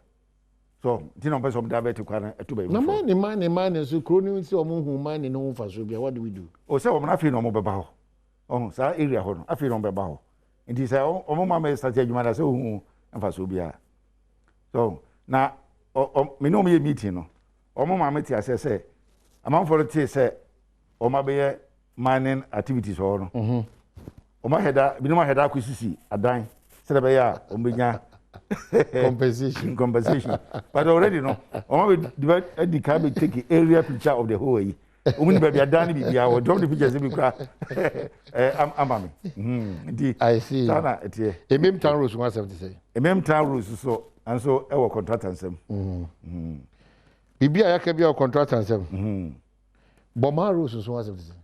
S2: So nti na ɔmpɛ sɛ ɔmo divert kwan no ɛto baabi
S1: Na
S2: foforɔ.
S1: mining mining mining nso kuro no nti ɔmo nhu mining no ho mfasoɔ bia what do we do?
S2: O sɛ wɔn afei na wɔn bɛba hɔ ɔho saa area hɔ no afei na wɔn bɛba hɔ nti sɛ wɔn ma mɛ start adwuma da sɛ ohun mfasoɔ biara so na ɔ ɔ me ne wɔn yɛ meeting no wɔn ma me te aseɛ sɛ amanfoɔ no tee sɛ wɔn abɛyɛ mining activities wɔ hɔ no wɔn ahɛ da binom ahɛ da akɔsisi adan sɛdeɛ ɛbɛyɛ a wɔn bɛnya
S1: compensation
S2: compensation but already no wɔn abɛ adi kan bɛ take area picture of the whole yi wɔn ni baabi adan ne biribi a wɔ drop the pictures bi kura ɛ ama mi nti saa na ɛteɛ.
S1: Emem town roads ho asɛm te sɛ.
S2: Emem town roads so nso ɛwɔ contractor nsɛm.
S1: Biribi a yɛaka bi a wɔ contractor nsɛm. Bɔmaa roads nso ho asɛm te sɛ.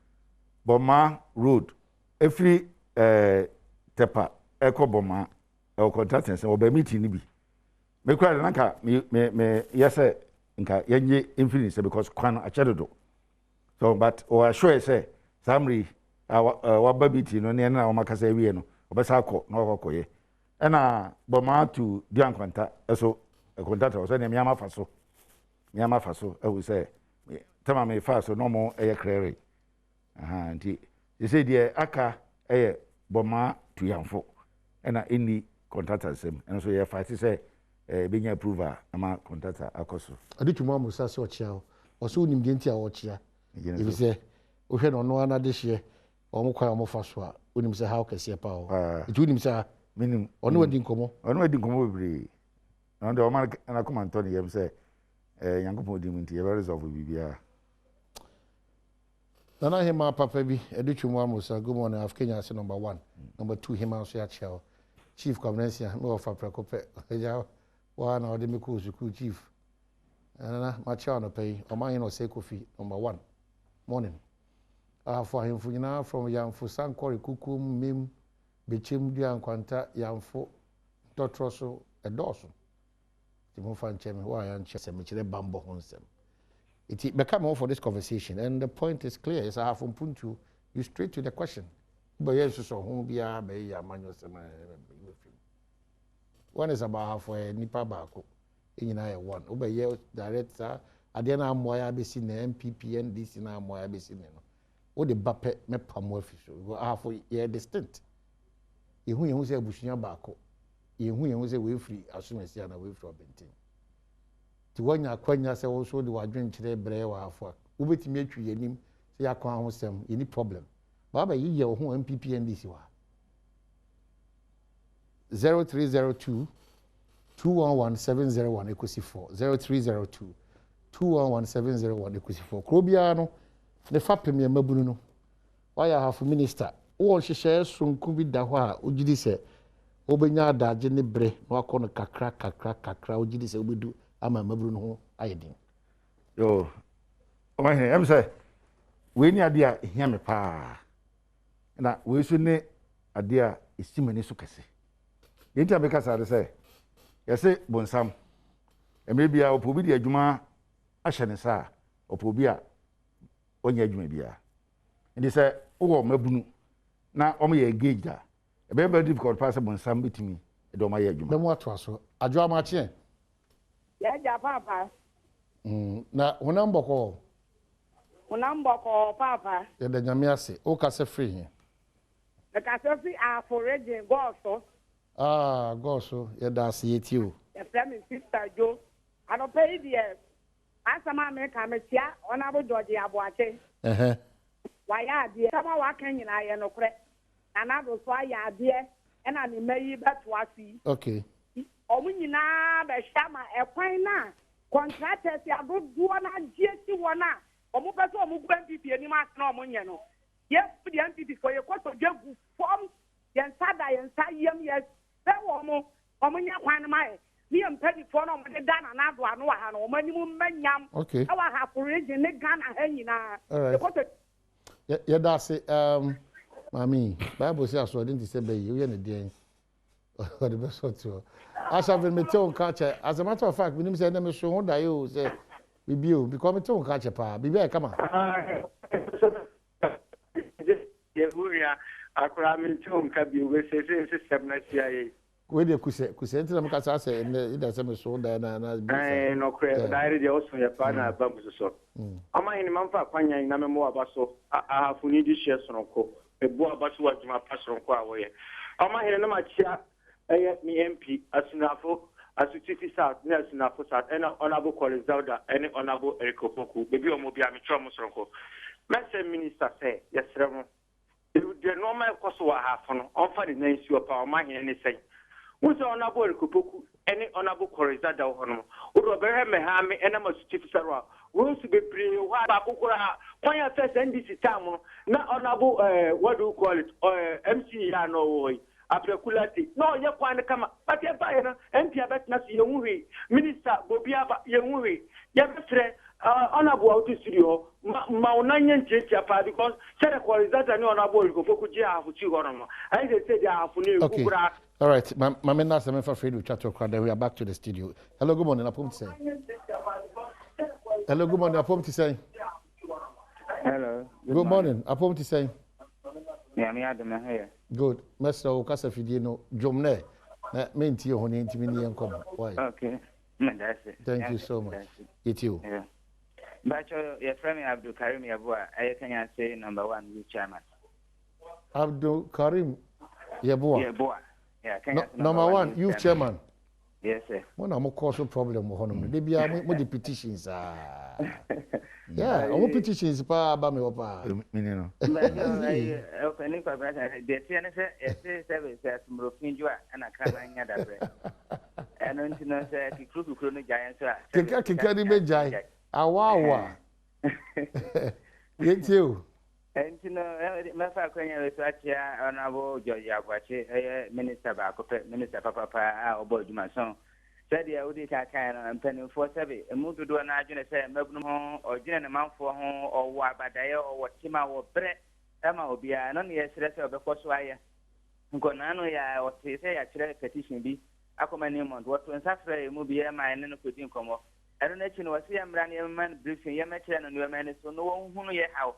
S2: Bɔmaa road efiri ɛɛ Tɛpa ɛkɔ Bɔmaa ɛwɔ contractor nsɛm ɔbɛn meeting no bi. Me kura de na nka me me me yɛ sɛ nka yɛnye mfiri ne nsa because kwan no akyɛ dodo. So but ɔ assure sɛ saa mmere yi a waba meeting no ne ɛne na wɔn akasa awie no ɔbɛsa akɔ na wakɔ akɔyɛ. Ɛna Bɔmaa to Dua Nkwanta ɛso contractor ɔsɛ nea meama fa so meama fa so ɛhu sɛ tɛma mefaa so na ɔmo ɛyɛ krɛre. Ahaa nti sesei deɛ aka yɛ Bɔmaa Tuyamfo ɛna ɛnni contractor nsam. Ɛno nso yɛ fight sɛ ɛbɛnya approval ama contractor akɔ so.
S1: Ɔde twom amusa sɛ ɔkyea wo. Ɔsɛ wonim deɛ nti a ɔkyea. Efisɛ wohwɛ no ɔno ara n'adehyeɛ, wɔn kwan a wɔfa so a, wonim sɛ haw kɛseɛ paa wɔ hɔ. Nti wonim saa?
S2: Menim.
S1: Ɔne wadi nkɔmmɔ?
S2: Ɔne wadi nkɔmmɔ bebree. Na ɔno deɛ ɔma n'akoma ntɔ ne yam sɛ Nyankopɔn din mu nti yɛbɛ resolve biribiara.
S1: Nana Hemaa papa bi, Adutwum Amusa, good morning, I've Kenya ase number one, number two Hemaa nso yɛakyea wo. Chief Kwabena Nsia, me wɔfa prɛko pɛ, agya wo ara na wode me kɔɔ sukuu Chief. Nana, makyea wo anɔpa yi, Ɔmanhene Osei Kofi, number one, morning. Ahafo ahemfo nyinaa from Yamfo, Sankore, Kukuom, Mem, Bekyem, Dua Nkwanta, Yamfo, Ntɔtorɔ so, ɛdɔɔso. Nti momfa nkyɛ me, wo a yɛankyɛ. Sɛ mekyerɛ bammɔ ho nsɛm. Nti bɛka me ho for this conversation and the point is clear, it's ahafo mpuntuo, you straight to the question. Wobɛyɛ nsosɔho biara bɛyeyɛ amanyɔsɛm a ɛbɛyi wo afiri mu. When it's about ahafo ɛyɛ nipa baako, yɛn nyinaa yɛ one. Wobɛyɛ direct saa adeɛ no ammoa yɛ abɛsi nnɛ, NPP, NDC no ammoa yɛ abɛsi nnɛ no, wode ba pɛ mɛpam wo afi so. Because ahafo yɛyɛ distinct. Yɛhu yɛn ho sɛ abusua baako. Yɛnhu yɛn ho sɛ wei firi Asomasi anaa wei firi Ɔbɛnten. Nti woanya akwanya sɛ wo nso wode w'adwenkyerɛ brɛ wɔ Ahafo a, wobɛtumi atwi yɛn anim sɛ yɛakwan ho sɛm, yɛnni problem. But wabɛyeyɛ wo ho NPP NDC wɔ ha. 0302 211 701 ɛkɔsi 4 0302 211 701 ɛkɔsi 4 Kuro biara no ne fapem yɛ mmabunu no. Woayɛ ahafo minista. Wowɔ nhyehyɛe soronko bi da hɔ a wugye di sɛ wobenya adagye ne bere na woakɔ no kakra kakra kakra a wugye di sɛ wubedu ama mmabunu no ho ayɛ den?
S2: Yoo, ɔhene, ɛm sɛ wei ne adeɛ a ɛhia me paa, na wei nso ne adeɛ a ɛsi m'ani so kɛse. Deɛ nti a meka saa ne sɛ, yɛse bonsam, mmerɛ biara ɔpɛ obi de adwuma ahyɛ ne nsa a, ɔpɛ obi a ɔnyɛ adwuma biara. Nti sɛ wowɔ mmabunu na wɔyɛ engaged a, ɛbɛyɛ very difficult paa sɛ bonsam bɛtumi de wɔn ayɛ adwuma.
S1: Mɛmo atoa so. Adwoa makye ɛ.
S3: Yɛagya paapa.
S1: Mm, na honam bɔkɔɔ?
S3: Honam bɔkɔɔ paapa.
S1: Yɛda Nyame ase. Wo kasa firi he?
S3: Me kasa firi Ahafo region, Gɔɔso.
S1: Ah, Gɔɔso, yɛda ase, yɛtie wo.
S3: Yɛfrɛ me Sister Jo. Anɔpa yi deɛ, Asɛm a meka, mekyea Honourable George Aboakye. Wayɛ adeɛ. Asɛm a waka nyinaa yɛ nokorɛ. Nana Addo nso ayɛ adeɛ ɛna ne mma yi bɛtoa so yi.
S1: Okay.
S3: Wɔn nyinaa bɛhwɛ ama ɛkwan no a contractors adodoɔ no agye asi hɔ no a wɔpɛ sɛ wɔgu NPP anim ase na wɔnyɛ no. Yɛn deɛ NPP foɔ yɛkɔtɔ dwa gu fam, yɛn nsa da yɛn nsa yam, yɛsrɛ wɔn Wɔn nyɛ kwan no ma yɛ ne yɛn mpaninfoɔ no a wɔn de da Nana Addo ano wɔ ha no wɔn anim mmɛ nyam ɛwɔ Ahafo region ne Ghana ha nyinaa.
S1: Alright. Yɛda ase um, maame yi. Bible sɛ asoɔden te sɛ bɛyi, woyɛ ne deɛn? Ɔde bɛsɔ te hɔ. Asafin mete wo nka kyɛ. As a matter of fact, menim sɛ ɛnɛ meso ho daeɛ o sɛ biribi o because mete wo nka kyɛ paa. Biribi ayɛ kama.
S4: Yɛ wo nua akora mente wo nka bio wei seesei nsesɛm no ahyia yei.
S1: Wei deɛ kusɛ kusɛ nti na meka saa sɛ ɛnɛ ida sɛ meso wo daeɛ na na bi saa.
S4: Ɛɛ nɔkorɛ daeɛ no deɛ woso yɛ paa na aba mu soso. Ɔma hene mamfa akwanyan na memmɔ w'aba so ahafoni de hyeɛ sononko mebɔ w'aba so wɔ adwuma pa sononko a woyɛ ɔma hene na makyea Ɛyɛ me MP, Asunafo, Asutifi South ne Asunafo South ɛna Honourable Collins Dauda ɛne Honourable Eric Opoku, baabi a wɔwɔ biara mekyerɛ wɔn soronko. Mɛsrɛ Minister sɛ yɛsrɛ mo, deɛ nnoɔma ɛrekɔ so wɔ Ahafo no, ɔmfa ne nan nsi hɔ paa, ɔma hene ne sɛn? Wohu sɛ Honourable Eric Opoku ɛne Honourable Collins Dauda wɔ hɔnom, wode ɔbɛhwɛ Mɛhame ɛnam Asutifi South a, roads bebree wɔ hɔ a baako koraa, kwan a first NDC time no, na Honourable eh, what do you call it, eh, MC yi a na ɔwɔ hɔ yi, Apraku Lartey na ɔyɛ kwan no kama but ɛbaeɛ no MP abɛtena so yɛnhu hwee, Minister Bobi aba yɛnhu hwee, yɛbɛsrɛ Honourable a wote studio hɔ ma ma wo nan nyɛ ntiatia paa because sɛdeɛ Kɔrizata ne Honourable Eric Opoku gyee Ahafo sii hɔ nom no ayɛ sɛ sɛdeɛ Ahafo no ɛgu
S1: Okay.
S4: koraa.
S1: All right. Ma ma me na asɛm mfa Fredo twa to koraa then we are back to the studio. Hello, good morning. Apom te sɛn? Hello, good morning. Apom te sɛn?
S5: Hello.
S1: Good, good morning. Apom te sɛn?
S5: Nyame adom ho yɛ.
S1: Good. Mɛsrɛ wo kasa fidie no dwom nɛ na mentie ho ne ntimi ne yɛn nkɔmmɔ. Why?
S5: Okay. Medase.
S1: Thank you so much. Yɛtie o.
S5: Yeah. Bacho, yɛfrɛ me Abdul Karim Yeboah, ɛyɛ Kenyase number one youth chairman.
S1: Abdul Karim Yeboah.
S5: Yeboah. Yeah, Kenya
S1: no, number one youth chairman.
S5: Yes sir.
S1: Mo na mo cause problem wɔ hɔnom no. De bia mo de petitions ah. Yeah, ɔmo petitions paa ba me hɔ paa.
S2: Mini no.
S5: Ɔpanin Kwabena sɛ deɛ teɛ ne sɛ yɛte sɛ sɛ asomurofin dwo a ɛna kraman nya dabrɛ. Ɛno nti no sɛ kikuro kikuro no gyae nso a.
S1: Keka keka ni bɛgyae. Awa awa. Yɛntie o.
S5: Nti no, mɛfa akwanya wei so akyea Honourable George Aboakye, ɛyɛ minister baako pɛ, minister papapa a ɔbɔ adwuma so. Sɛdeɛ wodii kan kaeɛ no, mpanimfoɔ sɛbe, ɛmu dodoɔ no ara dwene sɛ mmabunu ho, ɔdwene ne manfoɔ ho, ɔwɔ abadaeɛ, ɔwɔ tema, ɔwɔ berɛ ma obiara. Ɛno na yɛsrɛ sɛ ɔbɛkɔ so ayɛ. Nkɔnaa no yɛ a ɔtee sɛ yɛatwerɛ petition bi akɔma Newmont. Wɔtoo nsa frɛɛ yɛn mu bi ma yɛne no kɔdii nkɔmmɔ. Ɛno no akyi no, wɔse yɛmmra na yɛmmema no briefing, yɛmmɛkyerɛ no nneɛma ani so na wɔnhunu yɛ haw,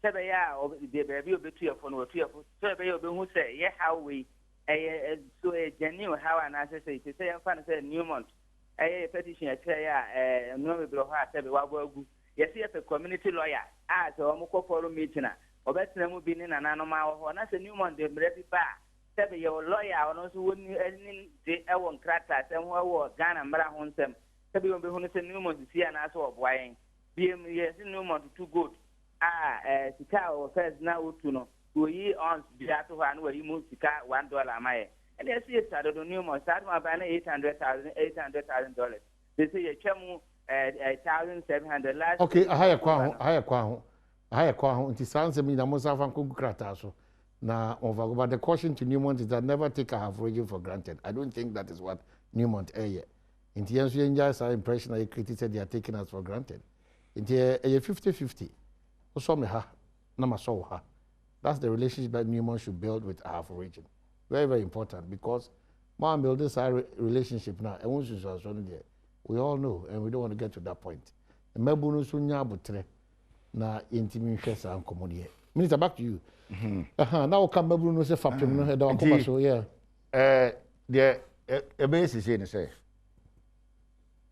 S5: sɛ ɛbɛyɛ a ɔbɛ, deɛ baabi a ɔbɛtu yɛ fo no, watu yɛ fo, sɛ ɛbɛyɛ a ɔbɛhu sɛ yɛ haw wei, ɛyɛ, so ɛyɛ genuine haw anaasɛ sɛ, te sɛ yɛmfa no sɛ Newmont, ɛyɛ yɛ petition ɛkyerɛ yɛ a, ɛɛ, nneɛma bebree wɔ hɔ a sɛbe wabɔ agu. Yɛse yɛpɛ community lawyer a sɛ wɔn kɔ forum meeting a, ɔbɛtena mu bi ne nananom a wɔ hɔ, na sɛ Newmont de mmara bi ba a, sɛbe yɛwɔ lawyer a ɔno nso wɔ ni, ɛnim de ɛwɔ nkrataasɛm ho, ɛwɔ Ghana mmara ho nsɛm. Sɛbi wɔbɛhunu sɛ Newmont sisi anaasɛ wɔboa yɛn. Biom, yɛse Newmont tu gold a, eh, sika a wɔ first na wotu no, sɛ wɔyi ounce biara to hɔ a na wɔayi mu sika $1 ama yɛn. Ɛna yɛse yɛsua dodo Newmont, saa de wɔabae na 800,000, $800,000. Seesei yɛatwa mu eh, eh, 1,700 last
S1: Okay, aha yɛ kwan ho, aha yɛ kwan ho, aha yɛ kwan ho, nti saa nsɛm nyinaa mo nsa fa nkɔgu krataa so na wɔmfa nkɔ. But the caution to Newmont is that never take Ahafo region for granted. I don't think that is what Newmont ɛyɛ. Nti yɛn nso yɛngyae saa impression a yɛ create sɛ they are taking us for granted. Nti ɛyɛ 50-50. Wosɔ me ha na masɔ wo ha. That's the relationship that Newmont should build with Ahafo region. Very very important because mo an build saa relationship na ɛho nsunsuansoɔ no deɛ we all know and we don't want to get to that point. Mmabu no nso nya aboterɛ na yɛntumi nhwɛ saa nkɔmmɔ no yɛ. Minister, back to you. Mm-hmm. Na woka mmabunu no sɛ fapem no ɛda wakoma so yeah.
S2: Ɛɛ, deɛ ɛbɛyɛ seesei ne sɛ,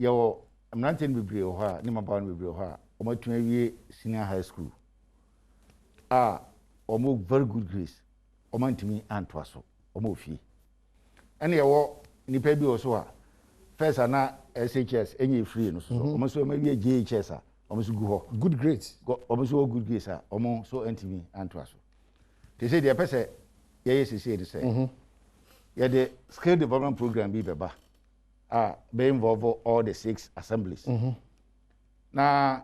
S2: yɛwɔ mmeranteɛ no bebree wɔ hɔ a ne mmabaawa no bebree wɔ hɔ a wɔatumi awie senior high school a wɔn very good grades, wɔantumi antoa so, wɔn wɔ fie. Ɛna yɛwɔ nnipa bi wɔ so a first a na SHS ɛnyɛ free no so so mhm. wɔn nso wɔn awie JHS a wɔn nso gu hɔ.
S1: Good grades.
S2: Wɔn nso wɔ good grades a wɔn nso antumi antoa so. Te sɛ deɛ ɛpɛ sɛ yɛyɛ seesei ne sɛ, yɛde skill development program bi bɛba a bɛ involve all the six assemblies na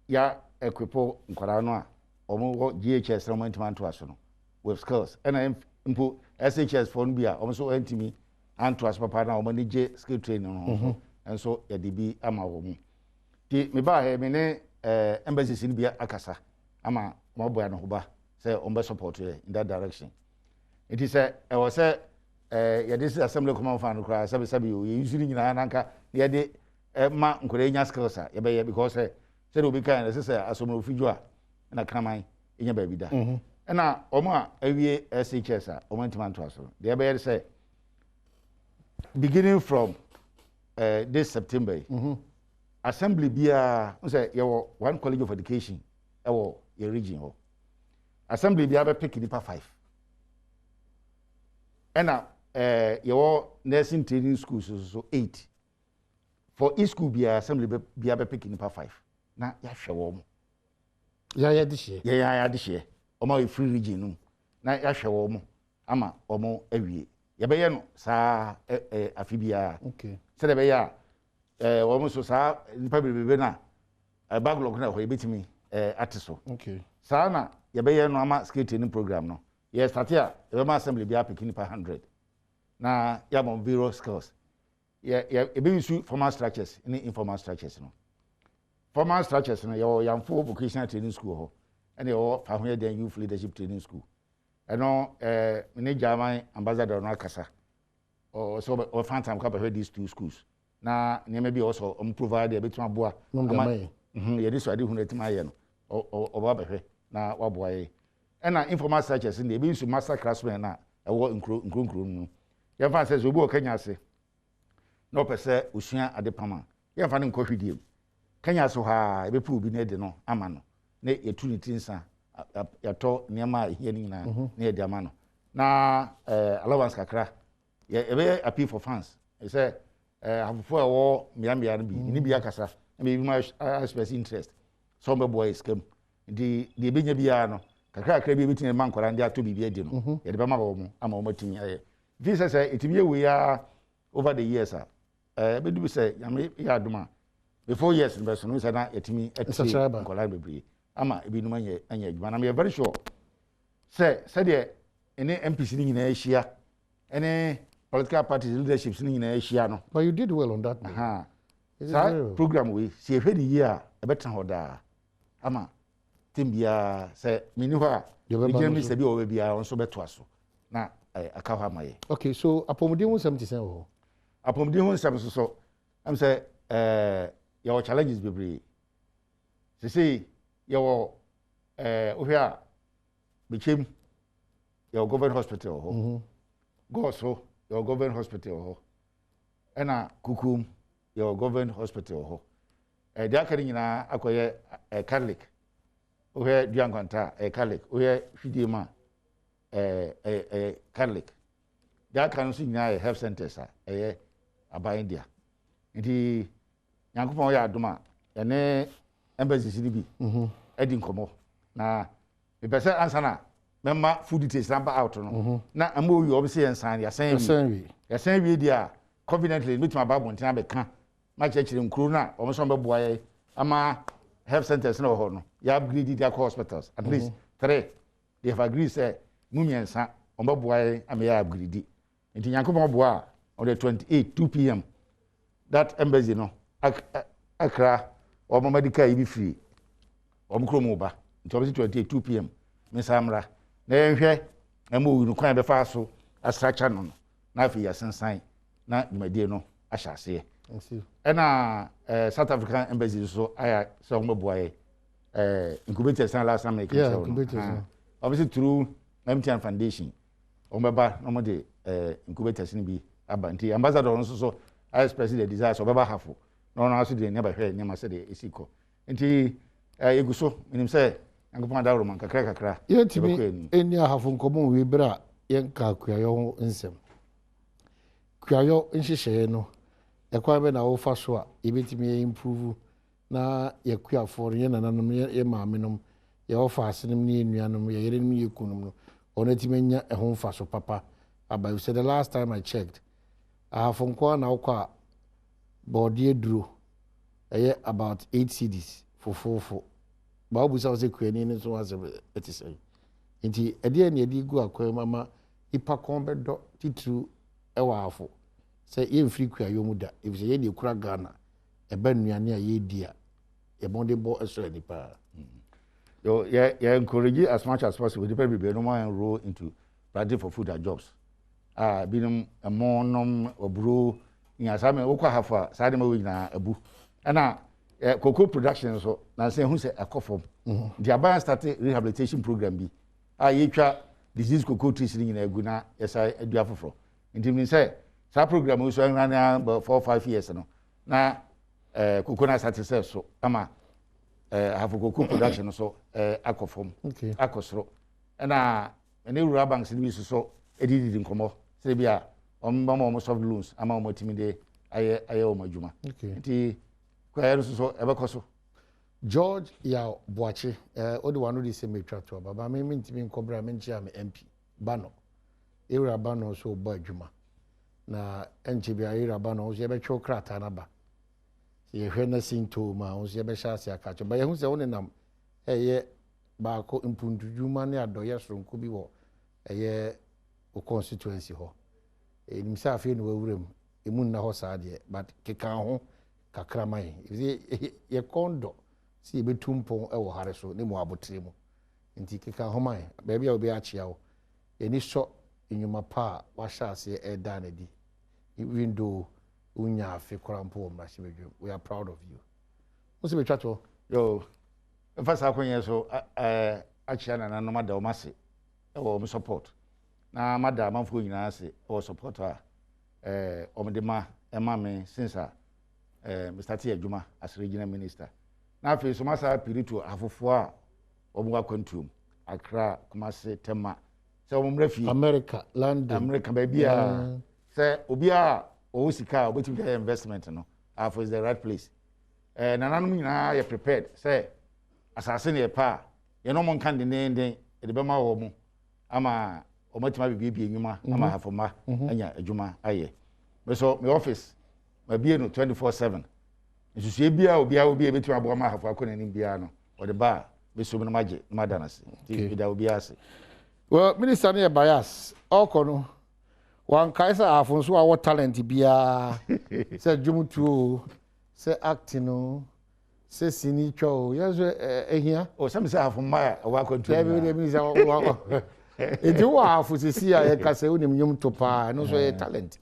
S2: ya equip nkwadaa no a wɔn wɔ GHS na wɔn antumi antoa so no with skills, ɛna mpo SHS foɔ no bi a wɔn nso antumi antoa so papa na wɔn ani gye skill training no ho nso nso yɛde bi ama wɔn mu. Ti me baa ha me ne ɛɛ embassies no bi akasa ama wɔn abɔ ano ho ba sɛ wɔn bɛ support yɛ in that direction. Nti sɛ ɛwɔ sɛ ɛɛ yɛde si assembly kɔma fa no koraa, sɛbi sɛbi o, yɛ use ne nyinaa nanka na yɛde ɛma nkwadaa nya skills a yɛbɛyɛ, because sɛ sɛdeɛ obi kan yɛn sɛ asomrofo dwo a ɛna kraman nya baabi da. Ɛna wɔn a awie SHS a wɔn antumi antoa so no, deɛ ɛbɛyɛ sɛ beginning from this September yi, assembly biara n sɛ yɛwɔ one college of education ɛwɔ yɛ region hɔ, assembly biara bɛ pick nipa five, ɛna yɛwɔ nursing training schools so so eight. For each school biara, assembly biara bɛ pick nipa five na yɛahwɛ wɔn.
S1: Yɛayɛ adehyeɛ.
S2: Yɛyɛ adehyeɛ wɔn a wɔfiri region no mu na yɛahwɛ wɔn ama wɔn awie. Yɛbɛyɛ no saa ɛ afe biara sɛdeɛ ɛbɛyɛ a wɔn nso saa nipa bebrebe no a backlog no ɛhɔ yɛbɛtumi ate so. Saa na yɛbɛyɛ no ama skill training program no. Yɛ start a, yɛbɛma assembly bi apeke nipa 100 na yɛama various skills. Yɛ yɛ yɛbɛyi formal structures ne informal structures no. Formal structures no, yɛwɔ Yamfo Vocational Training School hɔ, ɛna yɛwɔ Fahoyɛdɛn Youth Leadership Training School. Ɛno ne German ambassador no akasa sɛ ɔbɛfa ntam kɔ abɛhwɛ these two schools na nneɛma bi a ɔwɔ sɛ ɔmo provide a ɛbɛtumi aboa ama yɛde so ade hunu atumi ayɛ no, ɔba abɛhwɛ na waboa yɛ. Ɛna informal structures no deɛ, ebi nso master craftsmen a ɛwɔ nkuro nkuro nkuro no mu. Yɛmfa sɛ obi wɔ Kenya ase na ɔpɛ sɛ osua ade pam a, yɛmfa no nkɔ hwidiem. Kenya ase hɔ a, yɛbɛpɛ obi na yɛde no ama no na yɛtu ne ti nsa, yɛatɔ nneɛma a ɛhia no nyinaa na yɛde ama no na allowance kakra. Yɛ yɛbɛyɛ appeal for funds sɛ ɛɛ ahafofo a ɛwɔ mmeammea no bi ne bi akasa na ebi ma express interest sɛ wɔn bɛboa yɛ sika mu. Nti deɛ ebenya biara no kakra kakra bi ebetumi ma nkwadaa de atɔ biribi adi no mhm. yɛde bɛma wɔn ama wɔn atumi ayɛ. Nti sɛ sɛ etumi yɛ wei ara over the years a ɛɛ ebedu bi sɛ nyame yɛ adom a before years no bɛso no sɛ na yɛtumi atie nkwadaa bebree ama ebinom anya anya adwuma na meyɛ very sure sɛ sɛdeɛ ɛne MPs no nyinaa ahyia ɛne political parties leaderships no nyinaa ahyia no.
S1: But you did well on that. Uh-huh.
S2: Saa program wei sɛ yɛhwɛ ne yie a ɛbɛtena hɔ daa ama tem biara sɛ menni hɔ a regional minister bi a ɔwɔ biara ɔno nso bɛtoa so na aka hɔ ama yɛ.
S1: Okay, so apɔmuden ho nsɛm te sɛn wɔ hɔ?
S2: Apɔmuden ho nsɛm nso so ɛm sɛ ɛɛ yɛwɔ challenges bebree. Sesei yɛwɔ ɛɛ wohwɛ a Bekyem yɛwɔ government hospital wɔ hɔ. Mhm. Gɔso yɛwɔ government hospital wɔ hɔ. Ɛna Kukum yɛwɔ government hospital wɔ hɔ. Ɛɛ deɛ aka no nyinaa akɔyɛ ɛɛ Catholic. Wohwɛ Dua Nkwanta a ɛyɛ Catholic. Wohwɛ Hwidiem a ɛɛ ɛyɛ ɛyɛ Catholic. Deɛ aka no nso nyinaa yɛ health centers a ɛyɛ aban dea. Nti Nyankopɔn yɛ adom a yɛne embassies no bi mhm. adi nkɔmmɔ na mepɛ sɛ ansa na mɛma full details na ba out no mhm. na ama owie ɔbɛ sɛ yɛnsan yɛasan wie yɛasan wie deɛ a confidently mɛtumi aba abɔnten abɛka makyerɛkyerɛ nkuro no a wɔn nso bɛboa yɛ ama health centers na wɔ hɔ no yɛ upgrade de akɔ hospitals at least mhm. three they have agreed sɛ mu mmiɛnsa wɔn bɛboa yɛ ama yɛ upgrade Nti Nyankopɔn boa a on the 28 2 pm that embassy no akra wɔn medical yi bi firi wɔn kurom ba nti wɔn si 28 2 pm mensan mmra na yɛnhwɛ MOU no kwan bɛfa so asrakyɛ no no na afei yɛasensan na dwumadie no ahyɛ aseɛ ɛna eh, South African embassy nso ayɛ sɛ wɔn bɛboa yɛ eh, incubators na last time meka kyerɛ wɔn no wɔn si through MTN Foundation wɔbɛba na wɔde eh, incubators no bi aba nti ambassador no nso so express the desire sɛ ɔbɛba hafo na ɔno nso de n'ani abɛhwɛ nneɛma sɛdeɛ ɛsi kɔ nti eh, yɛgu so menim sɛ nyankopɔn adaworoma nkakra kakra
S1: yɛntumi ɛnni ahafo nkɔmmɔ nwie berɛ a yɛnka kuayɔ ho nsɛm kuayɔ nhyehyɛeɛ no ɛkwan bɛ na wofa so a yɛbɛtumi yɛ improve na yɛ kuafoɔ no, yɛ nananom, yɛ yɛ maamenom, yɛ ɔfaasenom ne yɛ nuanom, yɛ yerenom ne yɛ kununom no, wɔn atumi anya ɛho mfaso papa aba. Efisɛ the last time I checked, ahafo nko ara na wokɔ a bɔɔdeɛ duro ɛyɛ about eight cedis fofoofo. Ba wobisa wo sɛ kuani no nso ho asɛm ɛte sɛn. Nti ɛdeɛ na yɛde gu akwan mu ama nipa kɔn bɛdɔ titiriw ɛwɔ ahafo sɛ yɛmfiri kuayɔ mu da efisɛ yɛn na yɛkura Ghana. ɛba nnuane a yɛredi a, yɛn mmɔdenbɔ sɔ ani paa.
S2: Yo, yɛ yɛ encourage as much as possible nipa bebree no ma enroll into planting for food and jobs. Ah, binom ɛmo nom aburo nya saa mɛ wokɔ ahafo a saa nneɛma wei nyinaa abu. Ɛna eh, cocoa production nso nansa ehu sɛ ɛkɔ fam. Mhm. Nti aban start rehabilitation program bi a yɛtwa disease cocoa trees no nyinaa gu na yɛsa adua foforɔ. Nti menim sɛ saa program yi so ɛnra ne 4 5 years no na eh, koko no asate sɛ so ama eh, ahafo koko production no so eh, akɔ fam akɔ soro ɛna ɛne rural banks no bi nso so ɛdididi nkɔmmɔ sɛ bi a wɔn bɛma wɔn soft loans ama wɔn atumi de ayɛ ayɛ wɔn adwuma nti kwaeɛ no nso so ɛbɛkɔ so.
S1: George Yaw Boakye, eh, wode w'ano de sɛ metwa to aba, ba me mentumi nkɔ berɛ a menkyea me MP, Bano. Yɛwura Bano nso rebɔ adwuma. Na ɛnkyɛ biara yɛwura Bano nso yɛbɛtwe wo krataa no aba. Sɛ yɛhwɛ na sintoo mu a, wo nso yɛbɛhyɛ ase aka akyerɛ. Ba yɛhu sɛ wo nenam ɛyɛ baako mpuntudwuma ne adɔyɛ soronko bi wɔ ɛyɛ wo constituency hɔ. Ɛnim sɛ afei na wawura mu, ɛmu nna hɔ saa deɛ, but keka ho kakra ma yɛn. Ɛfiri yɛ kɔn dɔ sɛ yɛbɛtu mpɔn wɔ hare so ne mu aboterɛ mu. Nti keka ho ma yɛn. Baabi a obi akyea wo, yɛni sɔ nnwuma pa a wahyɛ aseɛ ɛreda no adi. Even though wonya afe koraa mpo wɔ mmarahyɛbadwam, we are proud of you. Wo sɛ bɛtwa toɔ?
S2: Yo, mfa saa akɔnyɛ so akyea nananom ada wɔn ase wɔ wɔn support na mada amanfoɔ nyinaa ase wɔ support a wɔn de ma ɛma me since a me start adwuma as regional minister. Na afei so masa appeal to afofoɔ a wɔn wɔ akwantuom, Accra, Kumasi, Tema, sɛ wɔn mmra fie.
S1: America, London.
S2: America, baabi a. Sɛ obiara a ɔwɔ sika a ɔbɛtumi de ayɛ investment no, Ahafo is the right place. Ɛɛ nananom nyinaa yɛ prepared sɛ asase no yɛ pɛ a, yɛne wɔn nka dendeenden de bɛma wɔn ama wɔatumi abɛbiebie nnwuma ama mhm. Ahafo mma mhm. anya adwuma ayɛ. Me so me office mabie no 24/7. Nsusuɛ biara obiara obi a ebɛtumi aboa ma Ahafo akɔ n'anim biara no, ɔde ba a mesom no magye na mada no ase. Nti meda obiara ase.
S1: Well, minister no yɛ bias. Ɔkɔ no, wankae sɛ Ahafo nso awɔ talent biara sɛ dwomtoɔ o, sɛ acting o, sɛ sini twa o, yɛn nso ehia.
S2: O sɛ mesɛ Ahafo mma a ɛwɔ akwantuo nyinaa.
S1: Dabi dabi sɛ nti wowɔ Ahafo sisi a yɛka sɛ wonim nnwom to paa, ɛno nso ɛyɛ talent.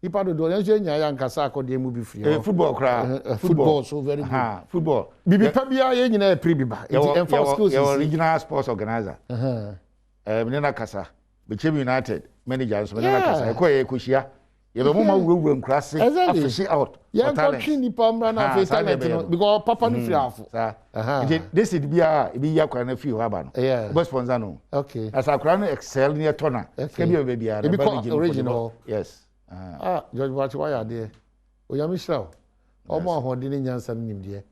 S1: Nipa dodoɔ yɛn nso yɛnya yɛ ankasa akɔdeɛ mu bi firi
S2: hɔ. Football koraa.
S1: Football so very good.
S2: Football.
S1: Bibi pa biara yɛn nyinaa yɛ piri bi ba. Nti ɛnfa skills
S2: si. Yɛwɔ regional sports organizer. Ɛɛ mene na kasa. Bechem United manager nso mene na kasa. Ɛkɔ yɛ kɔhyia. Yɛbɛ mo ma wurawura nkuraase afihye out for talent.
S1: Yɛn kɔtwe nipa mmra na afei talent no because papa no firi afo.
S2: Saa. Nti this is biara ebi yi akora no afiri hɔ aba no. Wobɛ sponsor no.
S1: Okay.
S2: Na sɛ akora no excel ne ɛtɔ na. Sika bi a bɛbɛ biara.
S1: Ebi kɔ origin hɔ.
S2: Yes.
S1: Ah George Boakye wayɛ adeɛ. Onyame hyira wo. Ɔmo ahoɔden ne nyansa ne nimdeɛ.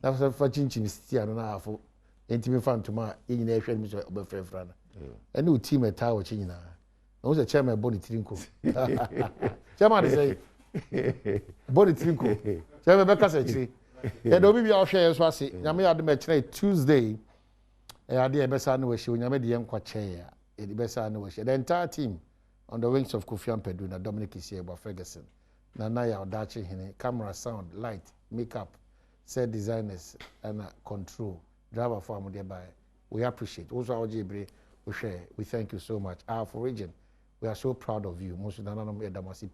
S1: Na fa kyinkyim stia no na afo ntumi fa ntoma a yɛn nyinaa hwɛ no sɛ ɔbɛfrɛfrɛ no. Ɛne wo team ɛtaa wɔkyi nyinaa. Na wo sɛ chairman bɔ ne tiri nko. Chairman de sɛ bɔ ne tiri nko. Chairman bɛka sɛ akyire. Yɛda obi bi a ɔhwɛ yɛn so ase. Nyame yɛ adom ɛkyerɛ Tuesday. Ɛyɛ adeɛ a yɛbɛsa ne wahyia. Onyame de yɛn nkwa kyɛɛ a yɛde bɛsa ne wahyia. The entire team on the wings of Kofi Ampadu na Dominic Isiegba Ferguson. Nana Yaw Daakye Hene, camera, sound, light, makeup, set designers ɛna control, driver fo a mo deɛ baeɛ. We appreciate wo nso a wogyee bere wohwɛɛ we thank you so much Ahafo region we are so proud of you mo nso nananom yɛda mo ase pii.